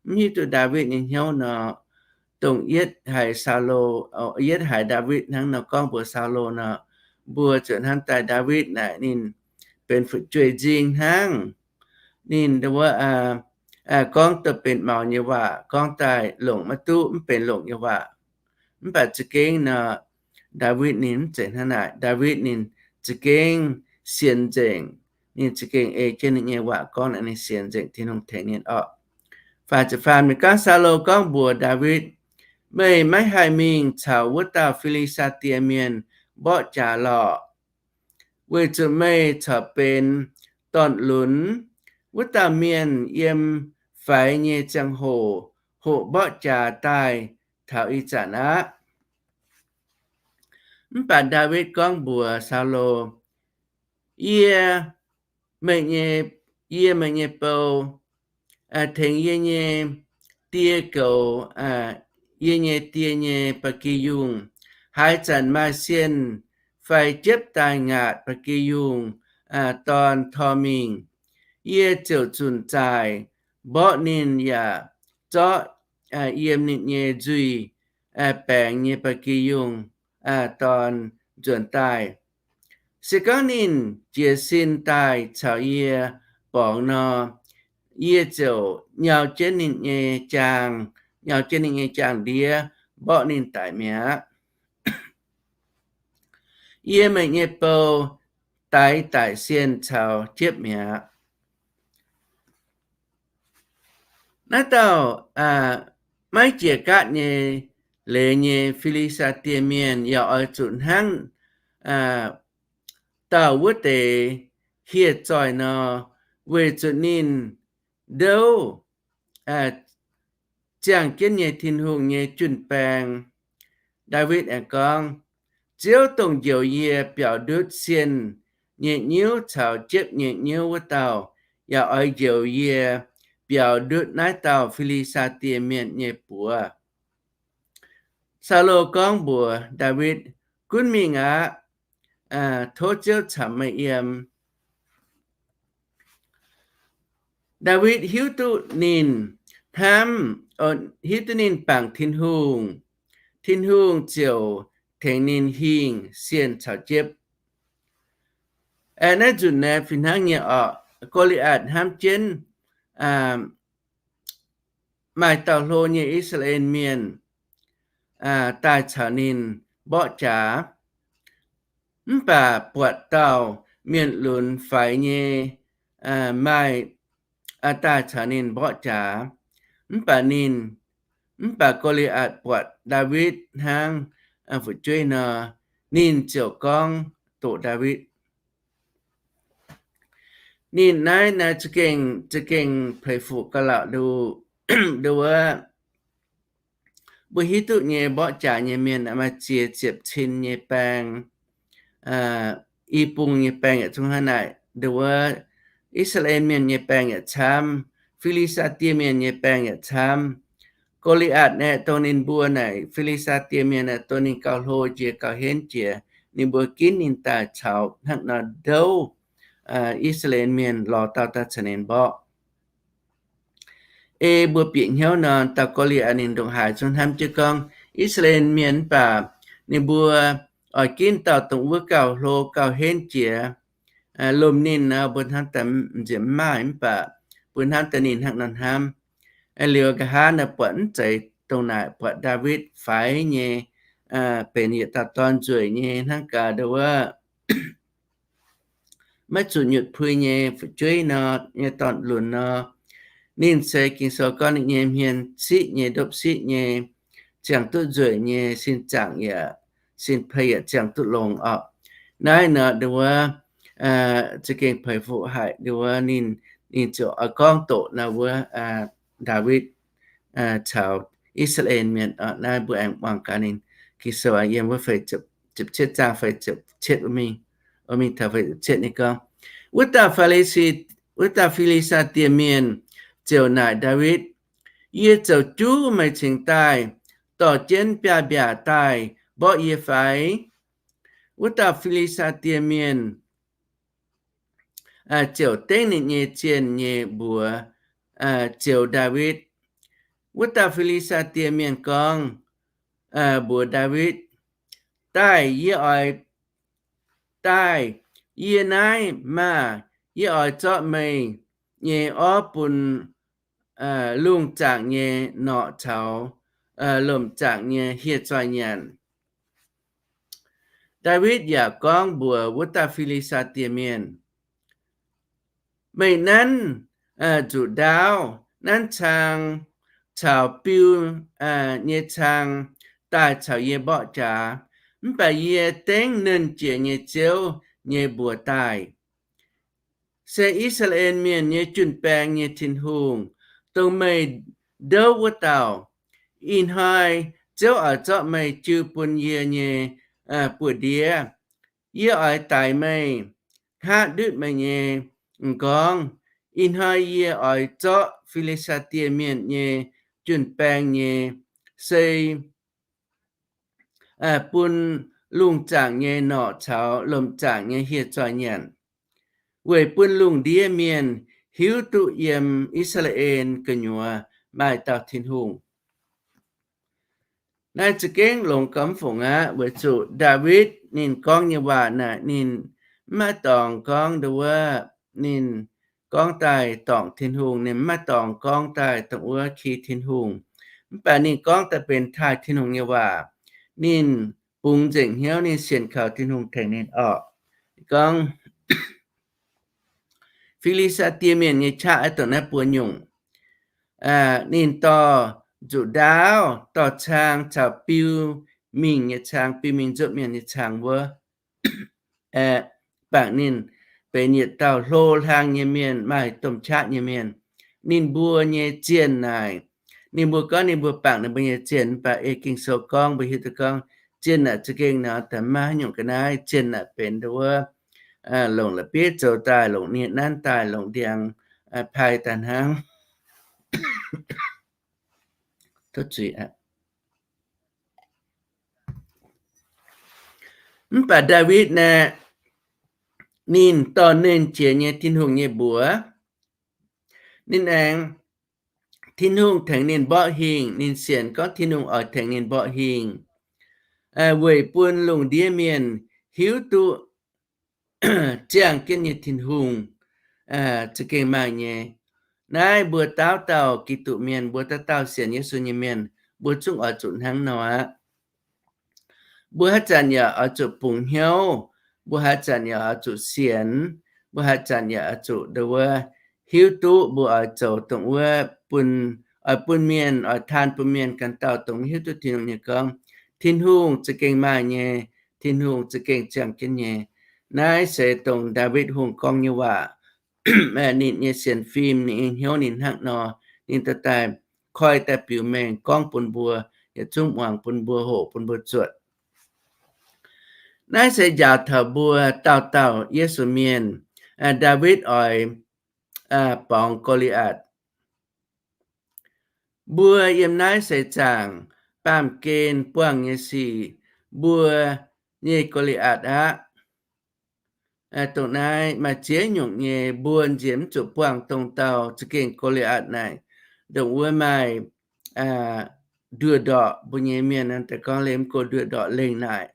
mv hiuv duqv Ndaawitv nyei hnyouv nor, dongh yietv haiz Saulo, yietv haiz Ndaawitv hnangv nor gorngv mbuox Saulo nor, mbuo ziouc hnamv daaih Ndaawitv naaic ninh benx fu'jueiv nzing hnangv. Ninh wuov, gorngv daaih benx maux nyei waac, gorngv daaih longc maiv duqv, mv benx longc nyei waac. Mv baac za'gengh nor, Ndaawitv ninh mv zeiz hnangv naaic. Ndaawitv ninh za'gengh sienx nzengc. Ninh za'gengh ei jienv ninh nyei waac gorngv, ninh sienx nzengc Tin-Hungh tengx ninh orqc. Faah ziepc faam, ninh gorngv, Saulo gorngv mbuox Ndaawitv, Meih maiv haih mingh caux wuov dauh Fi^li^saa^die Mienh mborqv jaax lorqc, weic zuqc meih corc benx dorn-lunx. Wuov dauh mienh yiem faix nyei ziangh hoc hoqc mborqv jaax daaih taux ih zanc aqv. Mv baac Ndaawitv gorngv mbuox Saulo, Yie, meih nyei, yie meih nyei bou, tengx yie nyei die goux yie nyei die nyei ba'gi yungh. Haaix zanc maaih sienh fai jiepv daaih ngaatc ba'gi yungh dorn tor mingh, yie ziouc zunc zaaic mborqv ninh yaac zorqv yiem ninh nyei nzuih baengx nyei ba'gi yungh dorn nzuonx daaih. Se gorngv ninh jiez sin daaih caux yie borngz nor, yie ziouc nyau jienv ninh nyei jaang, nyau jienv ninh nyei jaang-ndiev mborqv ninh daic mi'aqv. Yie meih nyei bou, daix daic sienh caux jiepv mi'aqv. Naaiv dauh maiv jiex gaatv nyei leiz nyei Fi^li^saa^die Mienh yaac oix zuqc hnangv dauh wuov deix hieh zoih nor, weic zuqc ninh ndouv ziangh jienv nyei Tin-Hungh nyei jun-baeng. Ndaawitv aengx gorngv, Ziouv dongh njoux yie biaux ndutv sienh nyei nyiuv caux jiepv nyei nyiuv wuov dauh, yaac oix njoux yie biaux ndutv naaiv dauh Fi^li^saa^die Mienh nyei buoz. Saulo gorngv mbuox Ndaawitv, Gunv mingh aqv. Tov Ziouv camx meih yiem. Ndaawitv hiuv duqv ninh hnamv, hiuv duqv ninh bangc Tin-Hungh, Tin-Hungh ziouc tengx ninh hingh sienh caux jiepv. Naaiv nzunc naaiv fih hnangv nyei orqc, Go^li^aatc hnamv jienv maaih dauh hlo nyei I^saa^laa^en Mienh daaih caux ninh mborqv jaax. Mv baac buatc dauh mienh lunx faix nyei maaih daaih caux ninh mborqv jaax. Mv baac ninh, mv baac Go^li^aatc buatc Ndaawitv hnangv fu'jueiv nor, ninh ziouc gorngv doqc Ndaawitv. Ninh naaiv, naaiv za'gengh, za'gengh peix fuqv ga'lauc nduov. Mbuo hiuv duqv nyei mborqv jaax nyei mienh maaih ziex ziepc cin nyei baeng, i bung nyei baeng yaac zungv hnangv naaic. Nduov, I^saa^laa^en Mienh nyei baeng yaac camv, Fi^li^saa^die Mienh nyei baeng yaac camv. Go^li^aatc naaic dongh ninh mbuo naaic Fi^li^saa^die Mienh naaic dongh ninh gauh hlo jiex gauh henv jiex, ninh mbuo ginv ninh daaih caux hnangv nor ndouv I^saa^laa^en Mienh lorz dauh daaih caux ninh mborqv. Ei mbuo bieqc hnyouv nor, dauh Go^li^aatc ninh ndongc haaix zungv hnamv jienv gorngv I^saa^laa^en Mienh mv baac ninh mbuo oix ginv dauh dongh wuov gauh hlo gauh henv jiex, lomh ninh nor mbuo hnamv daaih nziex mv maaih, mv baac mbuo hnamv daaih ninh hnangv nor hnamv. Liuz nqa'haav naaic buatc mv zeiz dongh naaic, buatc Ndaawitv faix nyei, benx yietc dauh dorn nzueic nyei hnangv gaax nduov, maiv zuqc nyutc puix nyei fu'jueiv nor, nyei dorn-lunx nor, ninh se Ging-Sou gorngv ninh nyei hmien siqv nyei, ndopv siqv nyei, ziangh duqv nzueic nyei, sin zaangc yaac, sin pei yaac ziangh duqv longx orqc. Naaiv nor nduov, za'gengh peix fuqv haic nduov, ninh, ninh ziouc oix gorngv doqc naaiv wuov Ndaawitv caux I^saa^laa^en Mienh orqc. Naaiv mbuo aengx muangx gaax ninh, Ging-Sou yiem wuov feix ziepc cietv zaang feix ziepc cietv mingh, mingh taux feix ziepc cietv ninh gorngv, Wuov dauh Fi^li^saa, wuov dauh Fi^li^saa^die Mienh ziouc naaic Ndaawitv, Yie zoux juv meih cingx daaih dorh jienv biaav-mbiaac daaih mborqv yie fai? Wuov dauh Fi^li^saa^die Mienh ziouc dengv ninh nyei zienh nyei mbuox zioux Ndaawitv. Wuov dauh Fi^li^saa^die Mienh gorngv mbuox Ndaawitv, Daaih yie oix, daaih yie naaiv maah! Yie oix zorqv meih nyei orv bun lungh zaangc nyei norqc caux lomc zaangc nyei hieh zoih nyanc. Ndaawitv yaac gorngv mbuox wuov dauh Fi^li^saa^die Mienh, meih nanv nzuqc ndaauv, nanv cang caux biu nyei cang daaih caux yie mborqv jaax. Mv baac yie dengv Nernh Jiex nyei Ziouv nyei mbuox daaih, se I^saa^laa^en Mienh nyei jun-baeng nyei Tin-Hungh, dongh meih ndouv wuov dauh. Ih hnoi Ziouv oix zorqv meih jiu bun yie nyei buoz-ndiev. Yie oix daix meih, hngaqv ndutv meih nyei m'nqorngv. Ih hnoi yie oix zorqv Fi^li^saa^die Mienh nyei jun-baeng nyei sei bun lungh zaangc nyei norqc caux lomc zaangc nyei hieh zoih nyanc, weic bun lungh ndiev mienh hiuv duqv yiem I^saa^laa^en gu'nyuoz maaih dauh Tin-Hungh. Naaiv za'gengh longx gauh mv fungc aqv, weic zuqc Ndaawitv ninh gorngv nyei waac naaic ninh mv maaih dorngx gorngv nduov wuov, ninh gorngv daaih dorngc Tin-Hungh, ninh mv maaih dorngx gorngv daaih dongh wuov ki Tin-Hungh. Mv baac ninh gorngv daaih benx taaih Tin-Hungh nyei waac. Ninh bungx nzengc hnyouv, ninh sienx kaux Tin-Hungh tengx ninh orqc. Gorngv Fi^li^saa^die Mienh nyei qaqv aeqv, dongh naaiv buo nyungc. Ninh dorh nzuqc ndaauv, dorh cang caux biu mingh nyei cang, biu mingh nzopv mienh nyei cang wuov, aeqv, bangc ninh benx yietc dauh hlo hlang nyei mienh, maaih domh qaqv nyei mienh. Ninh mbuo nyei zienh naaic, ninh mbuo gorngv ninh mbuo bangc ninh mbuo nyei zienh, mv baac ei Ging-Sou gorngv mbuo hiuv duqv gorngv zienh naaic za'gengh nor, da'maaih haaix nyungc ga'naaiv, zienh naaic benx nduov wuov, longc la'bieiv zoux daaih, longc nie nanv daaih, longc ndiangx pai daaih hnangv. Mv baac Ndaawitv naaic, ninh dorh Nernh Jiex nyei Tin-Hungh nyei mbuox. Ninh aengx, Tin-Hungh tengx ninh mborqv hingh, ninh sienx gorngv Tin-Hungh oix tengx ninh mborqv hingh, weic bun lungh ndiev mienh hiuv duqv ziangh jienv nyei Tin-Hungh za'gengh maaih nyei. Naaiv mbuo dauh dauh Giduc mienh, mbuo dauh dauh sienx Yesu nyei mienh, mbuo zungv oix zuqc hnangv nor aqv. Mbuo haaix zanc yaac oix zuqc bungx hnyouv, mbuo haaix zanc yaac oix zuqc sienx, mbuo haaix zanc yaac oix zuqc nduov wuov hiuv duqv mbuo oix zoux dongh wuov bun, oix bun mienh, oix taan bun mienh ganh dauh dongh hiuv duqv Tin-Hungh nyei gorngv. Tin-Hungh za'gengh maaih nyei, Tin-Hungh za'gengh ziangh jienv nyei. Naaiv se dongh Ndaawitv Hungh gorngv nyei waac. Ninh nyei sienx fim, ninh nyei hnyouv ninh hnangv nor, ninh dorh daaih koi daaih biux mengh gorngv bun mbuo, yietc zungv muangx bun mbuo hoqc bun mbuo zuotc. Naaiv se njaaux taux mbuo dauh dauh Yesu Mienh, Ndaawitv oix borngz Go^li^aatc. Mbuo yiem naaiv seix zaangc baamh gen buangh nyei sic, mbuo nyei Go^li^aatc aqv. Dongh naaiv maaih ziex nyungc nyei, mbuo nziex mv zuqc buangh dongh dauh za'gengh Go^li^aatc naaic, dongh wuov maaih nduoh ndorqc mbuo nyei mienh daaih gorngv liemh go nduoh ndorqc lengh naaic,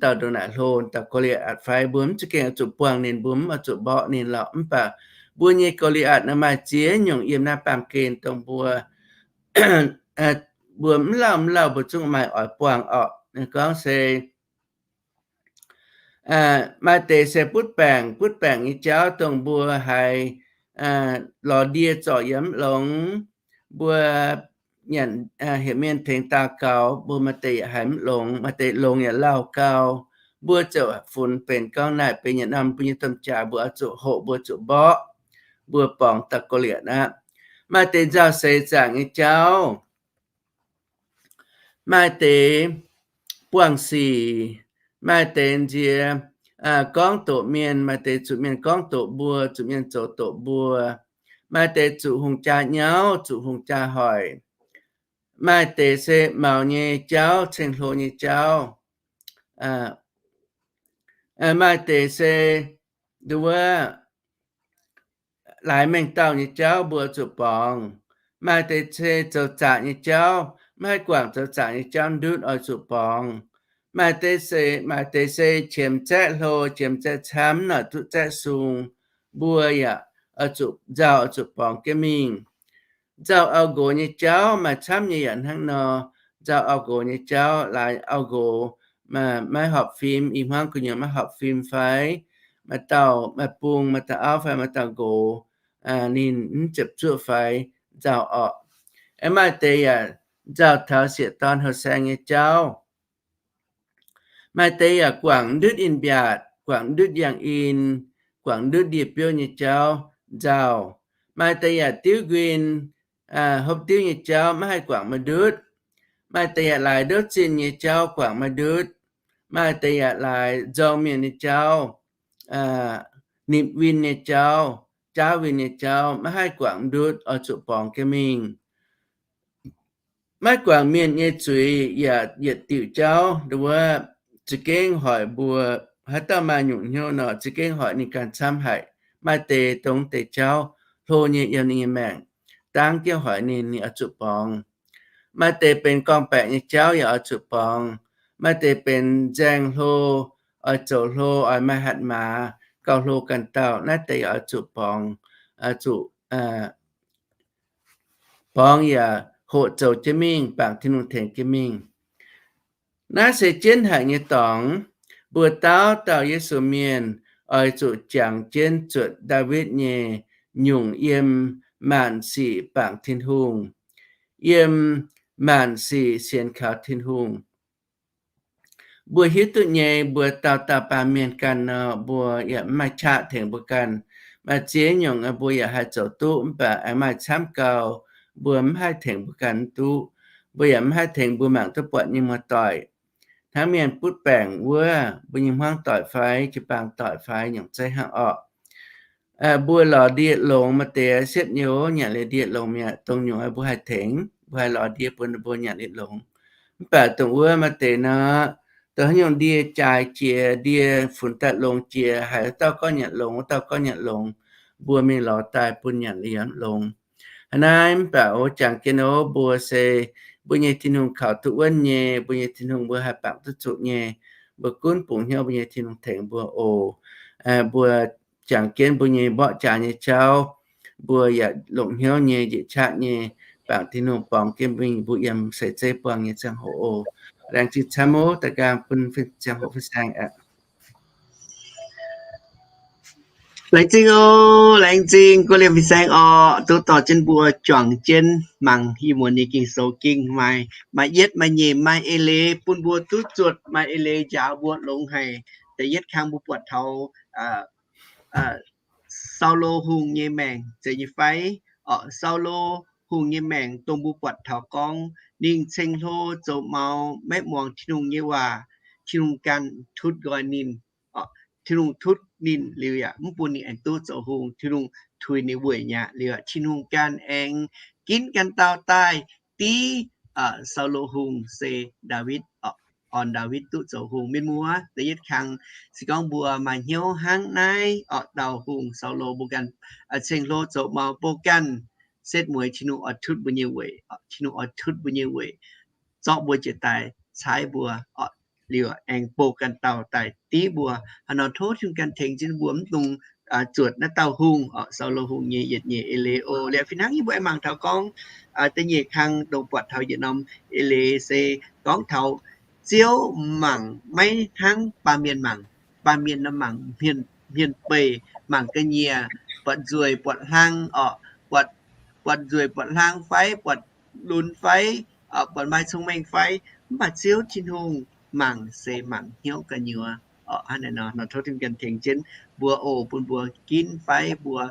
dauh ndongc naaic hlo, dauh Go^li^aatc fai? Mbuo mv za'gengh oix zuqc buangh ninh, mbuo mv oix zuqc mborqv ninh lorqc. Mv baac mbuo nyei Go^li^aatc naaiv maaih ziex nyungc yiem naaiv baamh gen dongh mbuo, mbuo mv lauh mv lauh mbuo zungv maaih oix buangh orqc. Gorngv se maaih deix se butv baengc, butv baengc nyei jauv dongh mbuo haiz lorz ndie zorc yaac mv longx, mbuo nyanc, heuc mienh tengx daux gaux, mbuo maaih deix yaac haiz mv longx, maaih deix longx yaac lauh gau. Mbuo ziouc funx benx gorngv naaic benx yietc norm mbuo nyei domh jaax, mbuo oix zuqc hoqc, mbuo zuqc mborqv, mbuo borngz dauh Go^li^aatc aqv. Maaih deix nzauh seix zaangc nyei jauv, maaih deix buangh sic, maaih deix nziex gorngv doqc mienh, maaih deix zuqc mienh gorngv doqc mbuo, zuqc mienh zoux doqc mbuo, maaih deix zuqc hungh jaa nyauv, zuqc hungh jaa hoic, maaih deix se maux nyei jauv, ceng-hlo nyei jauv, maaih deix se nduov wuov laaix mengh dauh nyei jauv mbuo zuqc borngz, maaih deix se zoux zaqc nyei jauv, mv haih guangc zoux zaqc nyei jauv ndutv oix zuqc borngz, maaih deix se, maaih deix se qiemx zaeqv hlo, qiemx zaeqv camv, mv noic duqv zaeqv sung, mbuo yaac oix zuqc nzauh, oix zuqc borngz jienv mingh. Nzauh auv-nqox nyei jauv maaih camv nyei yaac hnangv nor. Nzauh auv-nqox nyei jauv laaix auv-nqox maiv horpc fim, i hmuangv gu'nyuoz maiv horpc fim fai, maaih dauh maaih bung, maaih dauh auv fai maaih dauh nqox, ninh mv ziepc zuoqv fai, nzauh orqc. Aengx maaih deix yaac nzauh taux sieqv dorn houh saeng nyei jauv. Maaih deix yaac guangc ndutv in-mbiaatc, guangc ndutv yangh in, guangc ndutv ndie-biouv nyei jauv, nzauh. Maaih deix yaac diuv nquin, hopv diuv nyei jauv maiv haih guangc maaih ndutv. Maaih deix yaac laaix ndouv zinh nyei jauv guangc maaih ndutv. Maaih deix yaac laaix nzorng mienh nyei jauv, nipc win nyei jauv, jaauv win nyei jauv maiv haih guangc ndutv, oix zuqc borngz jienv mingh. Maiv guangc mienh nyei zuiz yaac yietc diuc jauv. Nduov wuov, za'gengh hoic mbuo, haaix dauh maaih nyungc hnyouv nor, za'gengh hoic ninh ganh camv haic. Maaih deix dongh deix jauv hlo nyei yiem ninh nyei maengc, dangv jienv hoic ninh, ninh oix zuqc borngz. Maaih deix benx gorngv-baeqc nyei jauv yaac oix zuqc borngz. Maaih deix benx nzaeng hlo, oix zoux hlo, oix maaih hatc maaz, gauh hlo ganh dauh, naaiv deix yaac oix zuqc borngz, zuqc borngz yaac hoqc zoux jienv mingh, bangc Tin-Hungh tengx jienv mingh. Naaiv se jienv haic nyei dorngx. Mbuo dauh dauh Yesu mienh oix zuqc jangx jienv zuotc Ndaawitv nyei nyungc, yiem maanc sic bangc Tin-Hungh, yiem maanc sic sienx kaux Tin-Hungh. Mbuo hiuv duqv nyei, mbuo dauh dauh baamh mienh ganh nor, mbuo yaac mv maaih qaqv tengx mbuo ganh. Maaih ziex nyungc mbuo yaac haih zoux duqv, mv baac aengx maaih camv gau, mbuo mv haih tengx mbuo ganh mv duqv. Mbuo yaac mv haih tengx mbuo mangc duqv buatc nyei muoz-doic. Hnangv mienh butv baengc wuov, mbuo nyei hmuangv doic fai jiu-baang doic fai nyungc zeiv hnangv orqc. Mbuo lorz ndie longx, maaih deix siepv nyei oc, nyanc liuz ndie longx mi'aqv. Dongh nyungc mbuo haih tengx, mbuo haih lorz ndie bun mbuo nyanc liuz longx. Mv baac dongh wuov maaih deix nor, dongh haaix nyungc ndie jaaix jiex, ndie funx daaih longx jiex, haiz wuov dauh gorngv nyanc longx, wuov dauh gorngv nyanc longx, mbuo mingh lorz daaih bun nyanc liuz longx. Hnangv naaiv mv baac oix jangx jienv oc, mbuo se mbuo nyei Tin-Hungh kaux duqv wuonv nyei, mbuo nyei Tin-Hungh mbuo haih bangc duqv zuqc nyei. Mbuo gunv bungx hnyouv mbuo nyei Tin-Hungh tengx mbuo oc. Mbuo jangx jienv mbuo nyei mborqv jaax nyei jauv, mbuo yaac longc hnyouv nyei, njiec qaqv nyei, bangc Tin-Hungh borngz jienv mbuo yiem seix zeiv buangh nyei ziangh hoc oc. Laengz zingh camv oc, da'gaang bun ziangh hoc fin-saeng aqv. Laengz zingh oc, laengz zingh go liemh fin-saeng orqc, duqv dorh jienv mbuo juangc jienv mangc ih muonz nyei Ging-Sou gengh maaih, maaih yietv maaih nyeic maaih eix leiz bun mbuo duqv zuotc, maaih eix leiz njaaux mbuo longx haic. Da'yietv kang mbuo buatc taux Saulo Hungh nyei maengc zeiz nyei fai? Orqc, Saulo Hungh nyei maengc dongh mbuo buatc taux gorngv ninh ceng-hlo zoux maux, maiv muangx Tin-Hungh nyei waac. Tin-Hungh ganh tutv nqoi ninh. Orqc, Tin-Hungh tutv ninh liuz yaac mv bun ninh aengx duqv zoux hungh. Tin-Hungh tuix ninh weic mi'aqv. Liuz Tin-Hungh ganh aengx ginv ganh dauh daaih div Saulo Hungh se Ndaawitv. Orn Ndaawitv duqv zoux hungh. Mienh muoz, da'yietv kang se gorngv mbuo maaih hnyouv hnangv naaiv orqc, dauh hungh Saulo mbuo ganh ceng-hlo zoux maux, mbuo ganh setv mueiz Tin-Hungh oix tutv mbuo nyei weic. Tin-Hungh oix tutv mbuo nyei weic, zorqv mbuo jiex daaih caaiv mbuo orqc, liuz aengx bou ganh dauh daaih div mbuo. Hnangv nor tov Tin-Hungh ganh tengx jienv mbuo mv dungx zuotc naaiv dauh hungh orqc, Saulo Hungh nyei yietc nyeic eix leiz oc. Liuz fih hnangv yie mbuo aengx mangc taux gorngv da'nyeic kang dongh buatc taux yietc norm eix leiz se gorngv taux Ziouv mangc maiv hnangv baamh mienh mangc. Baamh mienh nor mangc hmien, hmien beih, mangc ga'nyiec, buatc nzueic buatc hlang orqc, buatc, buatc nzueic buatc hlang fai buatc lunx fai, buatc maaih cong-mengh fai. Mv baac Ziouv Tin-Hungh mangc se mangc hnyouv gu'nyuoz orqc. Hnangv naaiv nor, nor tov Tin-Hungh ganh tengx jienv mbuo oc, bun mbuo ginv fai mbuo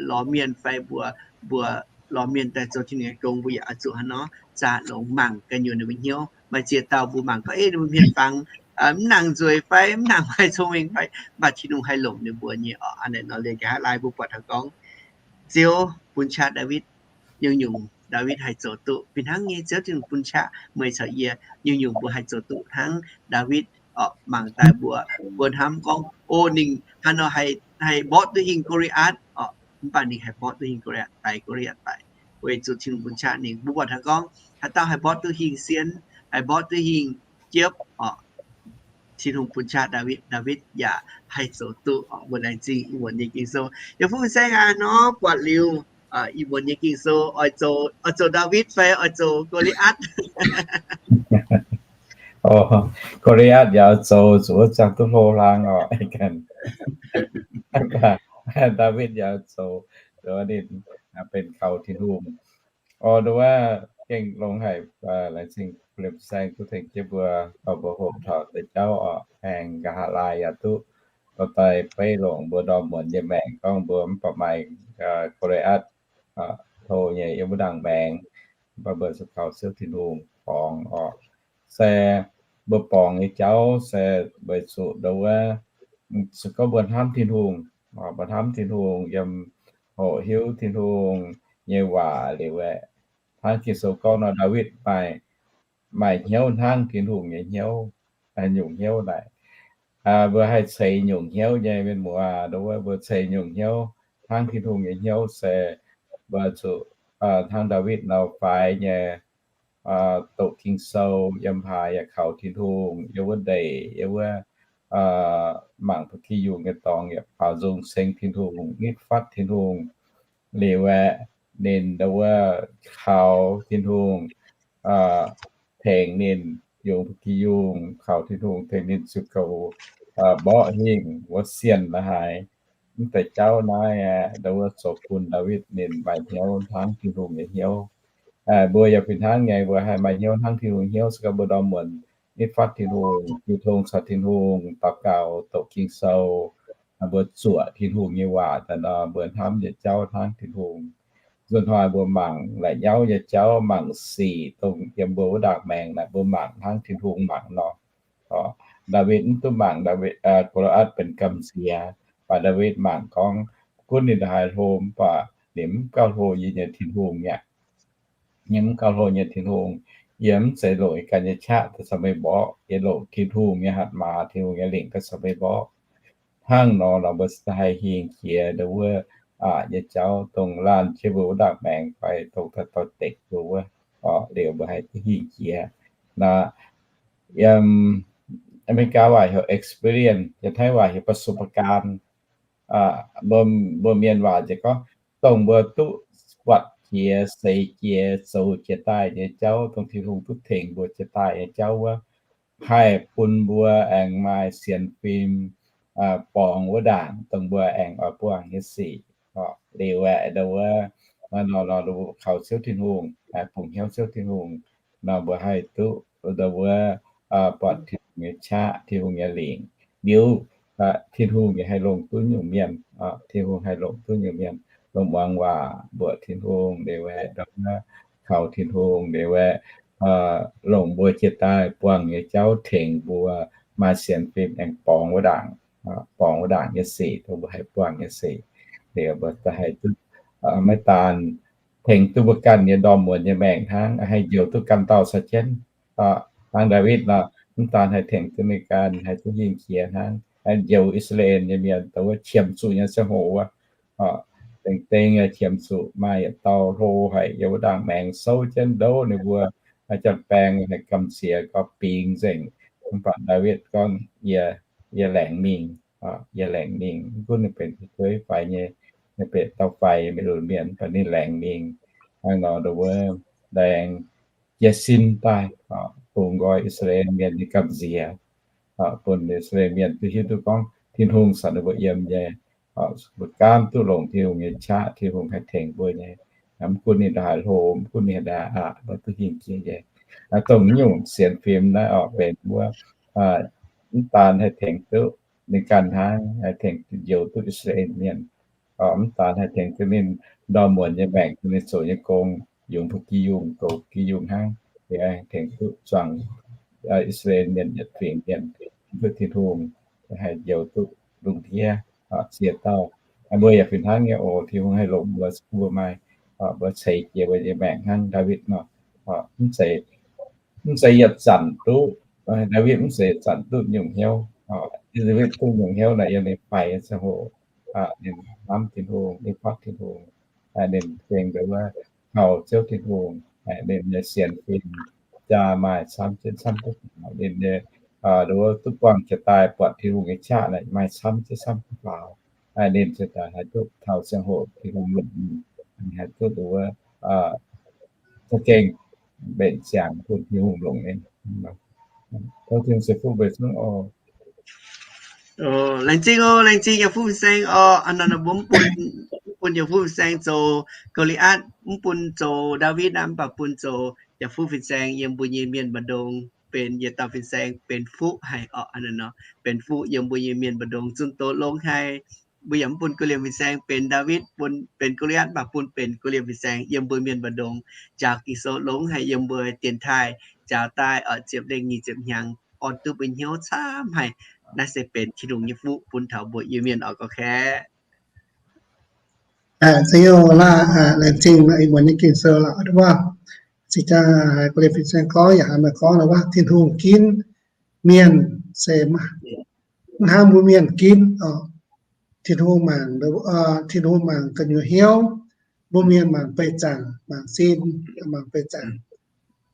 lorz mienh fai mbuo, mbuo lorz mienh daaih zoux Tin-Hungh nyei gong, mbuo yaac oix zuqc hnangv nor zaah longx mangc gu'nyuoz ninh mbuo hnyouv. Maaih ziex dauh mbuo mangc gorngv, eh, ninh mbuo hmien fangx mv nangc nzueic fai mv nangc maaih cong-mengh fai, mv baac Tin-Hungh haih longc ninh mbuo nyei orqc. Hnangv naaiv nor liuz nqa'haav laai mbuo buatc taux gorngv Ziouv bun qaqv Ndaawitv nyungc-nyungc Ndaawitv haih zoux duqv. Fih hnangv nyei Ziouv Tin-Hungh bun qaqv meih caux yie nyungc-nyungc mbuo haih zoux duqv hnangv Ndaawitv orqc. Mangc daaih mbuo, mbuo hnamv gorngv, o, ninh hnangv nor haih, haih mborqv duqv hingh Go^li^atv orqc. Mv baac ninh haih mborqv duqv hingh Go^li^atv, daix Go^li^atv daaih, weic zuqc Tin-Hungh bun qaqv ninh. Mbuo buatc taux gorngv haaix dauh haih mborqv duqv hingh sien, haih mborqv duqv hingh jiepv orqc, Tin-Hungh bun qaqv Ndaawitv, Ndaawitv yaac haih zoux duqv orqc. Mbuo laengz zingh ih muonz nyei Ging-Sou. Yaac fu-saeng aqv nor, buatc liuz ih muonz nyei Ging-Sou oix zoux, oix zoux Ndaawitv fai oix zoux Go^li^atv? Go^li^atc yaac zoux zuqc wuov ziangh duqv hlo hlang oc. Ndaawitv yaac zoux, ninh benx kaux Tin-Hungh. Oc, nduov gengh longx haic, laengz zingh Fu-Limc Saeng duqv tengx jienv mbuo, dorh mbuo hoqc taux deix jauv oc. Aengx nqa'haav laai yaac duqv dorh daaih beiv longc mbuo ndorm muonz nyei maengc gorngv mbuo mv baac maaih Go^li^atc tov nyei yiem wuov ndaangc maengx, mv baac mbuo zuqc kaux Ziouv Tin-Hungh borngz oc. Se mbuo borngz nyei jauv se weic zuqc nduov, se gorngv mbuo hnamv Tin-Hungh, mbuo hnamv Tin-Hungh, yiem hoqc hiuv Tin-Hungh nyei waac liuz aeqv, hnangv Ging-Sou gorngv nor, Ndaawitv maaih, maaih hnyouv hnangv Tin-Hungh nyei hnyouv, nyungc hnyouv naaic. Mbuo haih ceix nyungc hnyouv nyei, mienh muoz, nduov mbuo ceix nyungc hnyouv hnangv Tin-Hungh nyei hnyouv se mbuo zuqc hnangv Ndaawitv nor faix nyei, doqc Ging-Sou, yiem haaix yaac kaux Tin-Hungh, yiem wuov ndeic, yiem wuov, mangc ba'gi yungh nyei dorngx yaac faaux nzung ceng Tin-Hungh, nitv fatv Tin-Hungh. Liuz aeqv, ninh nduov kaux Tin-Hungh tengx ninh yungz ba'gi yungh, kaux Tin-Hungh tengx ninh ziouc goux mborqv hingh wuov sienh la'haaix. Mv deix jauv naaiv aeqv, nduov zoux bun Ndaawitv ninh maaih hnyouv hnangv Tin-Hungh nyei hnyouv. Mbuo yaac fih hnangv nyei, mbuo haih maaih hnyouv hnangv Tin-Hungh hnyouv se gorngv mbuo ndorm muonz nitv fatv Tin-Hungh, jiu tong caux Tin-Hungh, daux gaux, doqc Ging-Sou, mbuo zuoqc Tin-Hungh nyei waac daaih nor, mbuo hnamv nyei jauv hnangv Tin-Hungh. Nzunc hnoi mbuo mangc la'nyauv nyei jauv, mangc sic dongh yiem mbuo wuov ndaangc maengx naaic, mbuo mangc hnangv Tin-Hungh mangc nor. Ndaawitv mv duqv mangc, Ndaawitv, Go^li^atc benx gamh nziex, mv baac Ndaawitv mangc gorngv gunv ninh haaix hlo mv baac ninh mv gauh hlo yie nyei Tin-Hungh mi'aqv. Yie mv gauh hlo nyei Tin-Hungh. Yie mv zeiz longc yie ganh nyei qaqv daaih caux meih mborqv. Yie longc Tin-Hungh nyei hatc maaz, Tin-Hungh nyei lingc daaih caux meih mborqv. Hnangv nor, nor mbuo haih hingh jiex nduov wuov aqc nyei jauv dongh laanh jienv mbuo wuov ndaangc maengx fai dongh daaih dorh dekc mbuo wuov, liuz mbuo haih duqv hingh jiex. Naaiv yiem America waac heuc experience, yiem Taiv waac heuc ประสบการณ์. Mbuo mienh waac ziouc gorngv, dongh mbuo duqv buatc jiex, seix jiex, zoux jiex daaih nyei jauv, dongh Tin-Hungh duqv tengx mbuo jiex daaih nyei jauv wuov, haih bun mbuo aengx maaih sienx fim borngz wuov ndaangc dongh mbuo aengx oix buangh nyei sic. Liuz aeqv, nduov wuov, naaiv nor, nor kaux Ziouv Tin-Hungh, bungx hnyouv Ziouv Tin-Hungh, nor mbuo haih duqv nduov wuov buatc Tin-Hungh nyei qaqv, Tin-Hungh nyei lingc. Liuz Tin-Hungh yaac haih longc duqv nyungc mienh, Tin-Hungh haih longc duqv nyungc mienh, longc muangx waac mbuoqc Tin-Hungh, liuz aeqv, nduov wuov kaux Tin-Hungh, liuz aeqv, longc mbuo jiex daaih buangh nyei jauv tengx mbuo maaih sienx fim aengx borngz wuov ndaangc, borngz wuov ndaangc nyei sic, dongh mbuo haih buangh nyei sic. Liuz mbuo haih duqv, maiv daan tengx duqv mbuo ganh nyei ndorm muonz nyei maengc hnangv, haih njoux duqv ganh dauh caux jienv. Hnangv Ndaawitv nor, mv daan haih tengx duqv ninh ganh, haih duqv hingh jiex hnangv, njoux I^saa^laa^en nyei mienh, dongh wuov qiemx zuqc nyei ziangh hoc wuov, dengh dengh qiemx zuqc maaih yietc dauh hlo haic yiem wuov ndaangc maengx souv jienv ndouv ninh mbuo, janx-baeng haih gamh nziex gorx bingx nzengc. Mv baac Ndaawitv gorngv, Yie, yie laengz mingh, yie laengz mingh. Mv gunv ninh benx fu'jueiv faix nyei, ninh benx dauh faix nyei mienh, mv baac ninh laengz mingh. Hnangv nor dongh wuov laengz jiez sin daaih, bungx nqoi I^saa^laa^en Mienh nyei gamh nziex, bun I^saa^laa^en Mienh duqv hiuv duqv gorngv Tin-Hungh caux ninh mbuo yiem nyei, mbuo gaamv duqv longc Tin-Hungh nyei qaqv, Tin-Hungh haih tengx mbuo nyei. Mv gunv ninh ndongc haaix hlo, mv gunv ninh ndongc haaix aqc, mbuo duqv hingh jiex nyei. Dongh nyungc sienx fim naaiv oc benx wuov, mv daan haih tengx duqv ninh ganh hnangv, haih tengx njoux duqv I^saa^laa^en Mienh. Mv daan haih tengx duqv ninh ndorm muonz nyei maengc, ninh zoux nyei gong, yungz ba'gi yungh, goux ba'gi yungh hnangv, tengx duqv zuangx I^saa^laa^en Mienh yietc fingx mienh, duqv Tin-Hungh, haih njoux duqv lungh ndiev ziex dauh. Mbuo yaac fih hnangv nyei oc. Tin-Hungh haih longc mbuo, mbuo maaih, mbuo ceix jiez mbuo nyei maengc hnangv Ndaawitv nor. Mv zeiz, mv zeiz yietc zanc duqv, Ndaawitv mv zeiz yietc zanc duqv nyungc hnyouv. Ndaawitv duqv nyungc hnyouv naaic yiem ninh faix ziangh hoc, ninh hnamv Tin-Hungh, ninh patv Tin-Hungh, ninh gengh wuov kaux Ziouv Tin-Hungh, ninh nyei sienx fim jaa maaih camv jienv camv duqv faaux, ninh nyei, wuov duqv buangh jiex daaih buatc Tin-Hungh nyei qaqv naaic maaih camv jienv camv duqv faaux. Ninh ziouc daaih haih duqv taux ziangh hoc Tin-Hungh longc ninh, haih duqv wuov za'gengh mbenc ziangx bun Tin-Hungh longc ninh. Tov Tin-Hungh ceix fuqv mbuo yietc zungv oc. Laengz zingh oc, laengz zingh yiem fuqv fin-saeng oc. Hnangv naaiv mbuo mv bun, mv bun yiem fuqv fin-saeng zoux Go^li^atc, mv bun zoux Ndaawitv naaiv, mv baac bun zoux yiem fuqv fin-saeng yiem mbuo nyei mienh mbu'ndongx benx yietc dauh fin-saeng benx fuqv haic oc. Hnangv naaiv nor benx fuqv yiem mbuo nyei mienh mbu'ndongx zunh doz longx haic. Mbuo yaac mv bun ga'liemh fin-saeng benx Ndaawitv, bun benx Go^li^atc, mv baac bun benx ga'liemh fin-saeng yiem mbuo mienh mbu'ndongx njaaux Ging-Sou longx haic yiem mbuo dienx taaih njaaux daaih oc, ziepc lengh nyic ziepc hnyangx orn duqv mbuo hnyouv camv haic. Naaiv se benx Tin-Hungh nyei fuqv bun taux mbuo Iu-Mienh oc, gorx-kaeqv. Za'gengh laengz zingh ih muonz nyei Ging-Sou lorqc, wuov, zinh haiz ga'liemh fin-saeng gorngv yaac haiz meih gorngv lorqc, wuov, Tin-Hungh ginv mienh se mv hnangv mbuo mienh ginv oc. Tin-Hungh mangc, Tin-Hungh mangc gu'nyuoz hnyouv, mbuo mienh mangc beiv zaangc, mangc sin, mangc beiv zaangc.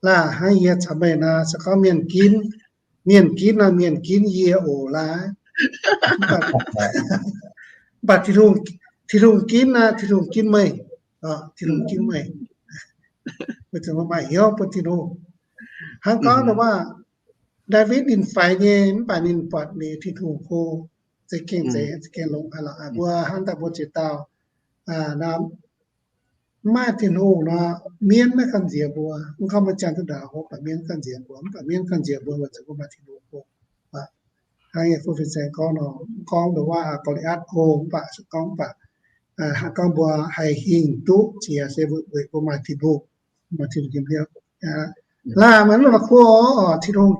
Laah hnangv yie caux meih naaiv se gorngv mienh ginv, mienh ginv naaiv, mienh ginv yie oc laah. Mv baac Tin-Hungh ginv naaiv, Tin-Hungh ginv meih, Tin-Hungh ginv meih. Mbuo maaih hnyouv bun Tin-Hungh. Hnangv gorngv dongh waac, Ndaawitv ninh faix nyei, mv baac ninh buatc ninh Tin-Hungh go, za'gengh zeiz, za'gengh longx haic lorqc. Mbuo hnangv daaih mbuo ziex dauh mv maaih Tin-Hungh nor, mienv maiv gamh nziex mbuo. Mv gorngv mbuo ziangh duqv ndaauv, mv baac mienv gamh nziex mbuo, mv baac mienv gamh nziex mbuo weic zuqc mbuo maaih Tin-Hungh go. Hnangv yie fuqv fin-saeng gorngv nor, gorngv dongh waac Go^li^atc go, mv baac gorngv, mv baac hnangv gorngv mbuo haih hingh duqv jiex se weic mbuo maaih Tin-Hungh, maaih Tin-Hungh nyei hnyouv. Laah maiv maaih kuv oc, Tin-Hungh,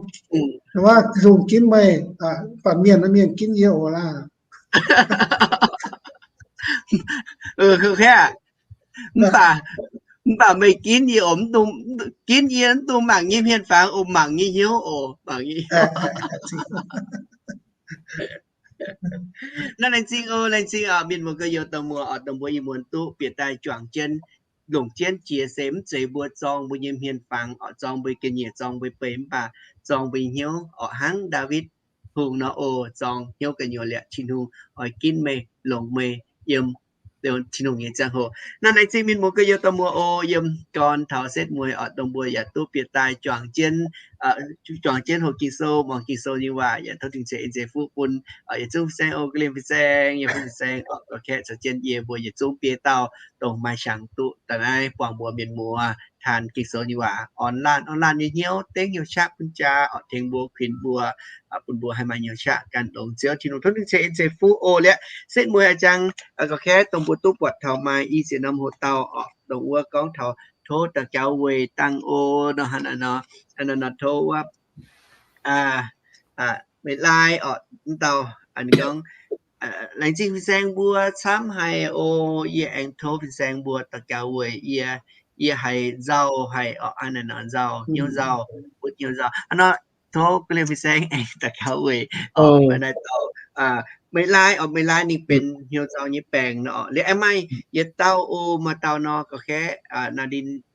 waac Tin-Hungh ginv meih, mv baac mienh, mienh ginv yie oc laah. Mv baac, mv baac meih ginv yie oc, ginv yie mv dungx mangc nyei hmien fangx oc, mangc nyei hnyouv oc, mangc nyei hnyouv. Naaiv laengz zingh oc, laengz zingh oc, mienh muoz gorx-youz, dongh mbuo oc, dongh mbuo ih muonz duqv bieqc daaih juangc jienv, longc jienv jiex se mv zeiz mbuo zorng mbuo nyei hmien fangx oc, zorng mbuo ga'nyiec, zorng mbuo beix, mv baac zorng mbuo hnyouv oc, hnangv Ndaawitv Hungh nor oc, zorng hnyouv gu'nyuoz liepc Tin-Hungh oix ginv meih, longc meih yiem Tin-Hungh nyei ziangh hoc. Naaiv laengz zingh mienh muoz gorx-youz, dongh mbuo oc, yiem gorn taux setv mueiz oc, dongh mbuo yaac duqv bieqc daaih juangc jienv, juangc jienv hoqc Ging-Sou, muangx Ging-Sou nyei waac, yaac tov Tin-Hungh ceix en ceix fuqv bun yietc zungv fin-saeng oc, ga'liemh fin-saeng, yiem fin-saeng oc, gorx-kaeqv caux jienv yie mbuo yietc zungv biei dauh dongh maaih qangx duqv daaih naaiv buangh mbuo mienh muoz taan Ging-Sou nyei waac, orn laanh, orn laanh nyei hnyouv, dengv hnyouv qaqv bun jaa oc, tengx mbuo, kuinx mbuo, bun mbuo haih maaih hnyouv qaqv gan longx. Ziouv Tin-Hungh tov Tin-Hungh ceix en ceix fuqv oc. Liepc setv mueiz a'jang, gorx-kaeqv, dongh mbuo duqv buatc taux maaih i ziex norm hoc dauh oc, dongh wuov gorngv taux tov daux gaux weic dangh oc nor, hnangv naaiv nor, tov wuov Meih Lai oc, mv dauh ninh gorngv, laengz zingh fin-saeng mbuo camv haic oc. Yie aengx tov fin-saeng mbuo daux gaux weic yie. Yie haiz nzauh haic oc, hnangv naaiv nor nzauh, hnyouv nzauh, butv hnyouv nzauh. Hnangv nor tov ga'liemh fin-saeng aengx daux gaux weic oc. Meih Lai oc, Meih Lai ninh benx hnyouv nzauh nyei baengc nor oc. Liuz aengx maaih yietc dauh oc, maaih dauh nor gorx-kaeqv,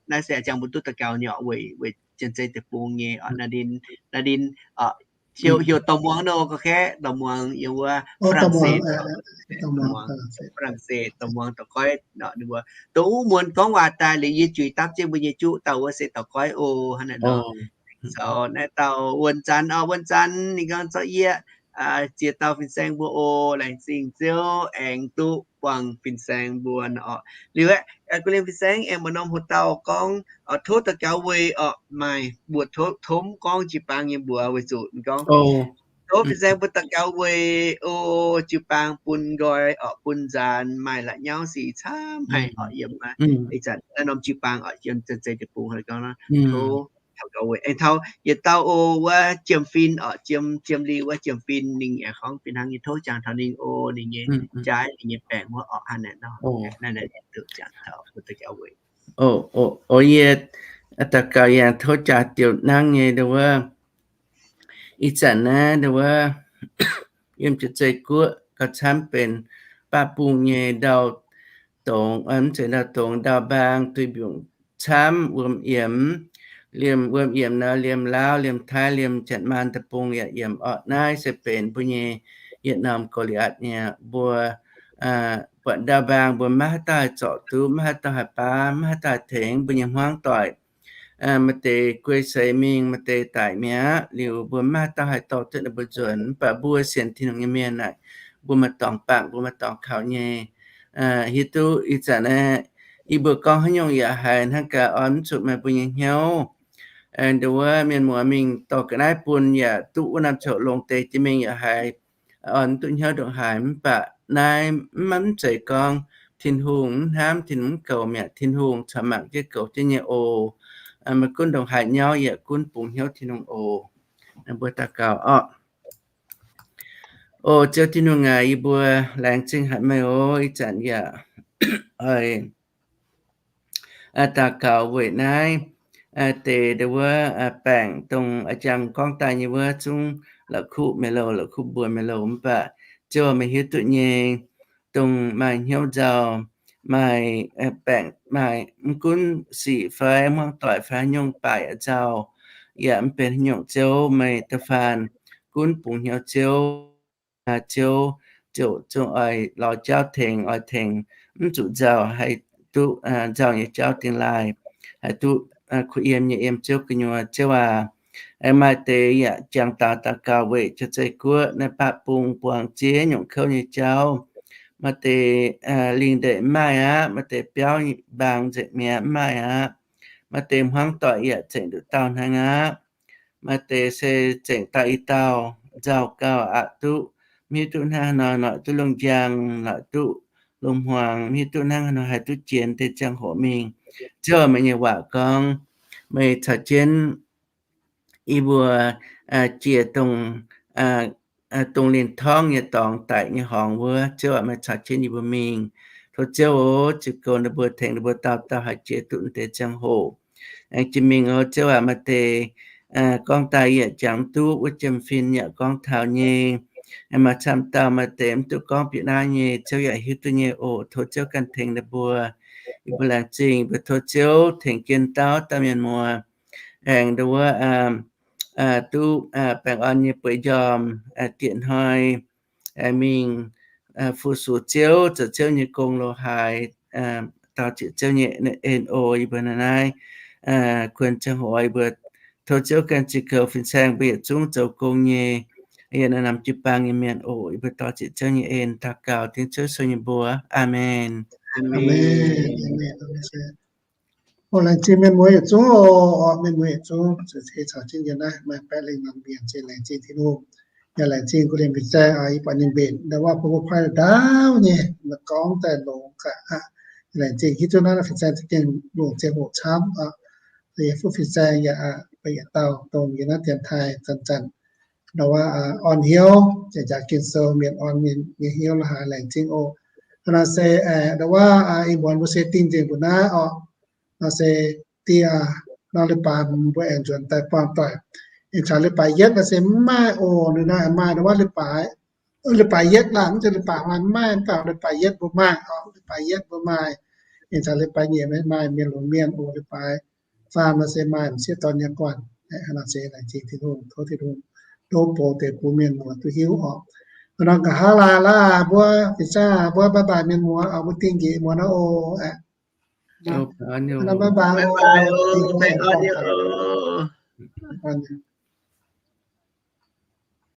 naaiv se a'jang mbuo duqv daux gaux nyei oc, weic, weic Janx-Zei Deic-Bung nyei oc. Naaiv heuc dorh muangx nor gorx-kaeqv, dorh muangx yiem wuov Faa^lan^se, Faa^lan^se dorh muangx dorh goiv ninh mbuo. Dongh wuov muonz gorngv waac daaih liuz yie juix dapv jienv mbuo nyei juqv dauh wuov se dorh goiv oc, hnangv naaiv nor. Caux naaiv dauh Wuonh Zanx oc, Wuonh Zanx ninh gorngv zorqv yie ziex dauh fin-saeng mbuo oc. Laengz zingh Ziouv aengx duqv buangh fin-saeng mbuo nor oc. Liuz aeqv, ga'liemh fin-saeng aengx maaih norm hoc dauh gorngv tov daux gaux weic oc, maaih mbuox tov tomv gorngv jiu-baang nyei mbuox weic zuqc ninh gorngv tov fin-saeng mbuo daux gaux weic oc, jiu-baang bun nqoi oc, bun nzaanx maaih la'nyauv sic camv haic oc. Yiem ih zanc naaiv norm jiu-baang oc, yiem Janx-Zei Deic-Bung gorngv tov daux gaux weic. Aengx taux yietc dauh oc, wuov Jiem Fin oc, Jiem, Jiem Li wuov Jiem Fin, ninh yaac gorngv fih hnangv nyei, tov jangx taux ninh oc, ninh nyei jaaiv, ninh nyei baengc wuov oc, hnangv naaiv nor. Naaiv duqv jangx taux daux gaux weic. Oc, yie daux gaux yaac tov jaax diuc nangv nyei nduov. Ih zanc naaiv nduov, yiem Janx-Zei Guoqv gauh camv benx Baa Bung nyei ndau dongz, mv zeiz ndau dongz, ndau mbaang, duih mbiungc camv, wuom yiemx, liemh wuom yiemx nor, liemh Laauv, liemh Taiv, liemh Janx-Maanc Deic-Bung yaac yiemx oc. Naaiv se benx mbuo nyei yietc norm Go^li^atc nyei. Mbuo buatc ndau mbaang mbuo maiv haaix dauh haih zorc duqv, maiv haaix dauh haih baav, maiv haaix dauh haih tengx, mbuo nyei hmuangv doic Maaih deix guei seix mingh, maaih deix daic mi'aqv. Liuz mbuo maiv maaih dauh haih dorh duqv ninh mbuo nzuonx. Mv baac mbuo sienx Tin-Hungh nyei mienh naaic, mbuo maaih dorngx bangc, mbuo maaih dorngx kaux nyei. Hiuv duqv ih zanc aeqv, yie mbuo gorngv haaix nyungc yaac haiz hnangv gaax orn mv zuqc meih mbuo nyei hnyouv. Nduov wuov mienh muoz mingh dorh ga'naaiv bun yaac duqv wuov norm ziouc longc deix jiex mingh yaac haiz orn mv duqv hnyouv ndongc haaix. Mv baac naaiv mv, mv zeiz gorngv Tin-Hungh mv hnamv, Tin-Hungh mv goux mi'aqv. Tin-Hungh corc mangc jienv goux jienv nyei oc. Maiv gunv ndongc haaix nyauv yaac gunv bungx hnyouv Tin-Hungh oc. Mbuo daux gaux orqc. O Ziouv Tin-Hungh aac, yie mbuo laengz zingh haic meih oc. Ih zanc yaac oix daux gaux weic naaiv deix nduov wuov baengc dongh a'jang gorngv daaih nyei wuov zungv la'kuqv meih loh, la'kuqv mbuox meih loh. Mv baac Ziouv, meih hiuv duqv nyei, dongh maaih hnyouv nzauh, maaih baengc, maaih mv gunv sic fai hmuangv doic fai haaix nyungc baaic yaac nzauh, yaac mv benx haaix nyungc, Ziouv meih da'faanh gunv bungx hnyouv Ziouv. Ziouv ziouc zungv oix lorz jauv tengx, oix tengx mv zuqc nzauh, haih duqv nzauh nyei jauv dingh laaih, haih duqv kuh yiem nyei yiem Ziouv gu'nyuoz. Ziouv aac, maaih deix yaac jangx daux daux gaux weic jaav zeiv guoqv naaiv baqv bung buangh ziex nyungc kouv nyei jauv. Maaih deix lingh ndeic mv maaih aqv. Maaih deix biauv mbaang nzengc mi'aqv, mv maaih aqv. Maaih deix hmuangv doic yaac zengc nduqc dauh hnangv aqv. Maaih deix se zengc dauh i dauh nzauh gauh aqc duqv, mv hiuv duqv hnangv haaix nor noic duqv lungh njang, noic duqv lungh hmuangx, mv hiuv duqv hnangv haaix nor haih duqv jiex deix ziangh hoc mingh. Ziouv aac, meih nyei waac gorngv, meih caux jienv yie mbuo jiex dongh, dongh linh torngv nyei dorngx daic nyei horngz wuov. Ziouv aac, meih caux jienv yie mbuo mingh. Tov Ziouv oc, ziux goux ninh mbuo, tengx ninh mbuo dauh dauh haih jiex duqv deix ziangh hoc. Aengx jiex mingh oc Ziouv aac, maaih deix gorngv daaih yaac jangx mv duqv, wuov jiem-fin yaac gorngv taux nyei. Maaih camv dauh maaih deix mv duqv gorngv bieqc naaiv nyei, Ziouv yaac hiuv duqv nyei oc. Tov Ziouv ganh tengx ninh mbuo. Yie mbuo laengz zingh, mbuo tov Ziouv tengx jien dauh dauh mienh muoz aengx nduov wuov duqv baengh orn nyei bueix njormh, diec hnoi aengx mingh fu-sux Ziouv, zoux Ziouv nyei gong lo haaix, daux zieqc Ziouv nyei en oc. Yie mbuo naaiv naaiv kuonx ziangh hoc yie mbuo tov Ziouv ganh ziux goux fin-saeng mbuo yietc zungv zoux gong nyei, yaac naaiv norm jiu-baang nyei mienh oc. Yie mbuo daux zieqc Ziouv nyei en daux gaux dengv Ziouv Yesu nyei mbuox. Aamen. Laengz zingh mienh muoz yietc zungv oc. Mienh muoz yietc zungv zuqc ceix caux jienv yiem naaiv maaih baeqc lengh norm mbienc, laengz zingh Tin-Hungh, yaac laengz zingh guv lingh fin-saeng oc. Yie buatc ninh mbenc ndau wuov bun mbuo paaiv ndaauv nyei, gorngv daaih longx gaax aqv. Laengz zingh hiuv duqv naaiv fin-saeng za'gengh longc ziangh hoc camv oc. Yie fuqv fin-saeng yaac bun yietc dauh dongh yiem naaiv dienx taaih zanc-zanc ndau wuov orn hnyouv, jaax Ging-Sou, mienh orn mienh nyei hnyouv lo haaix, laengz zingh oc. Hnangv naaic se ndau wuov ih muonz mbuo se dingh nzengc mbuo naaiv oc. Naaiv se dieh norm leiz-baaix mbuo aengx nzuonx daaih buangh doic. Ih zanc leiz-baaix yietv naaiv se mv maaih oc. Ninh naaiv maaih ndau wuov leiz-baaix, leiz-baaix yietv laanh, mv zeiz leiz-baaix hnoi mv maaih, mv baac leiz-baaix yietv mbuo maaih oc. Leiz-baaix yietv mbuo maaih. Ih zanc leiz-baaix nyeic maiv maaih, mienh lunx mienh oc. Leiz-baaix faam naaiv se maaih m'sieqv dorn nyei guanh. Hnangv naaic se laengz zingh Tin-Hungh, tov Tin-Hungh tov bou deix bun mienh muoz duqv hiuv oc. Hnangv nor nqa'haav laaix laaix mbuo, fin-saeng mbuo bye bye mienh muoz oc, mbuo dingh njiec muoz naaiv oc. Bye bye oc.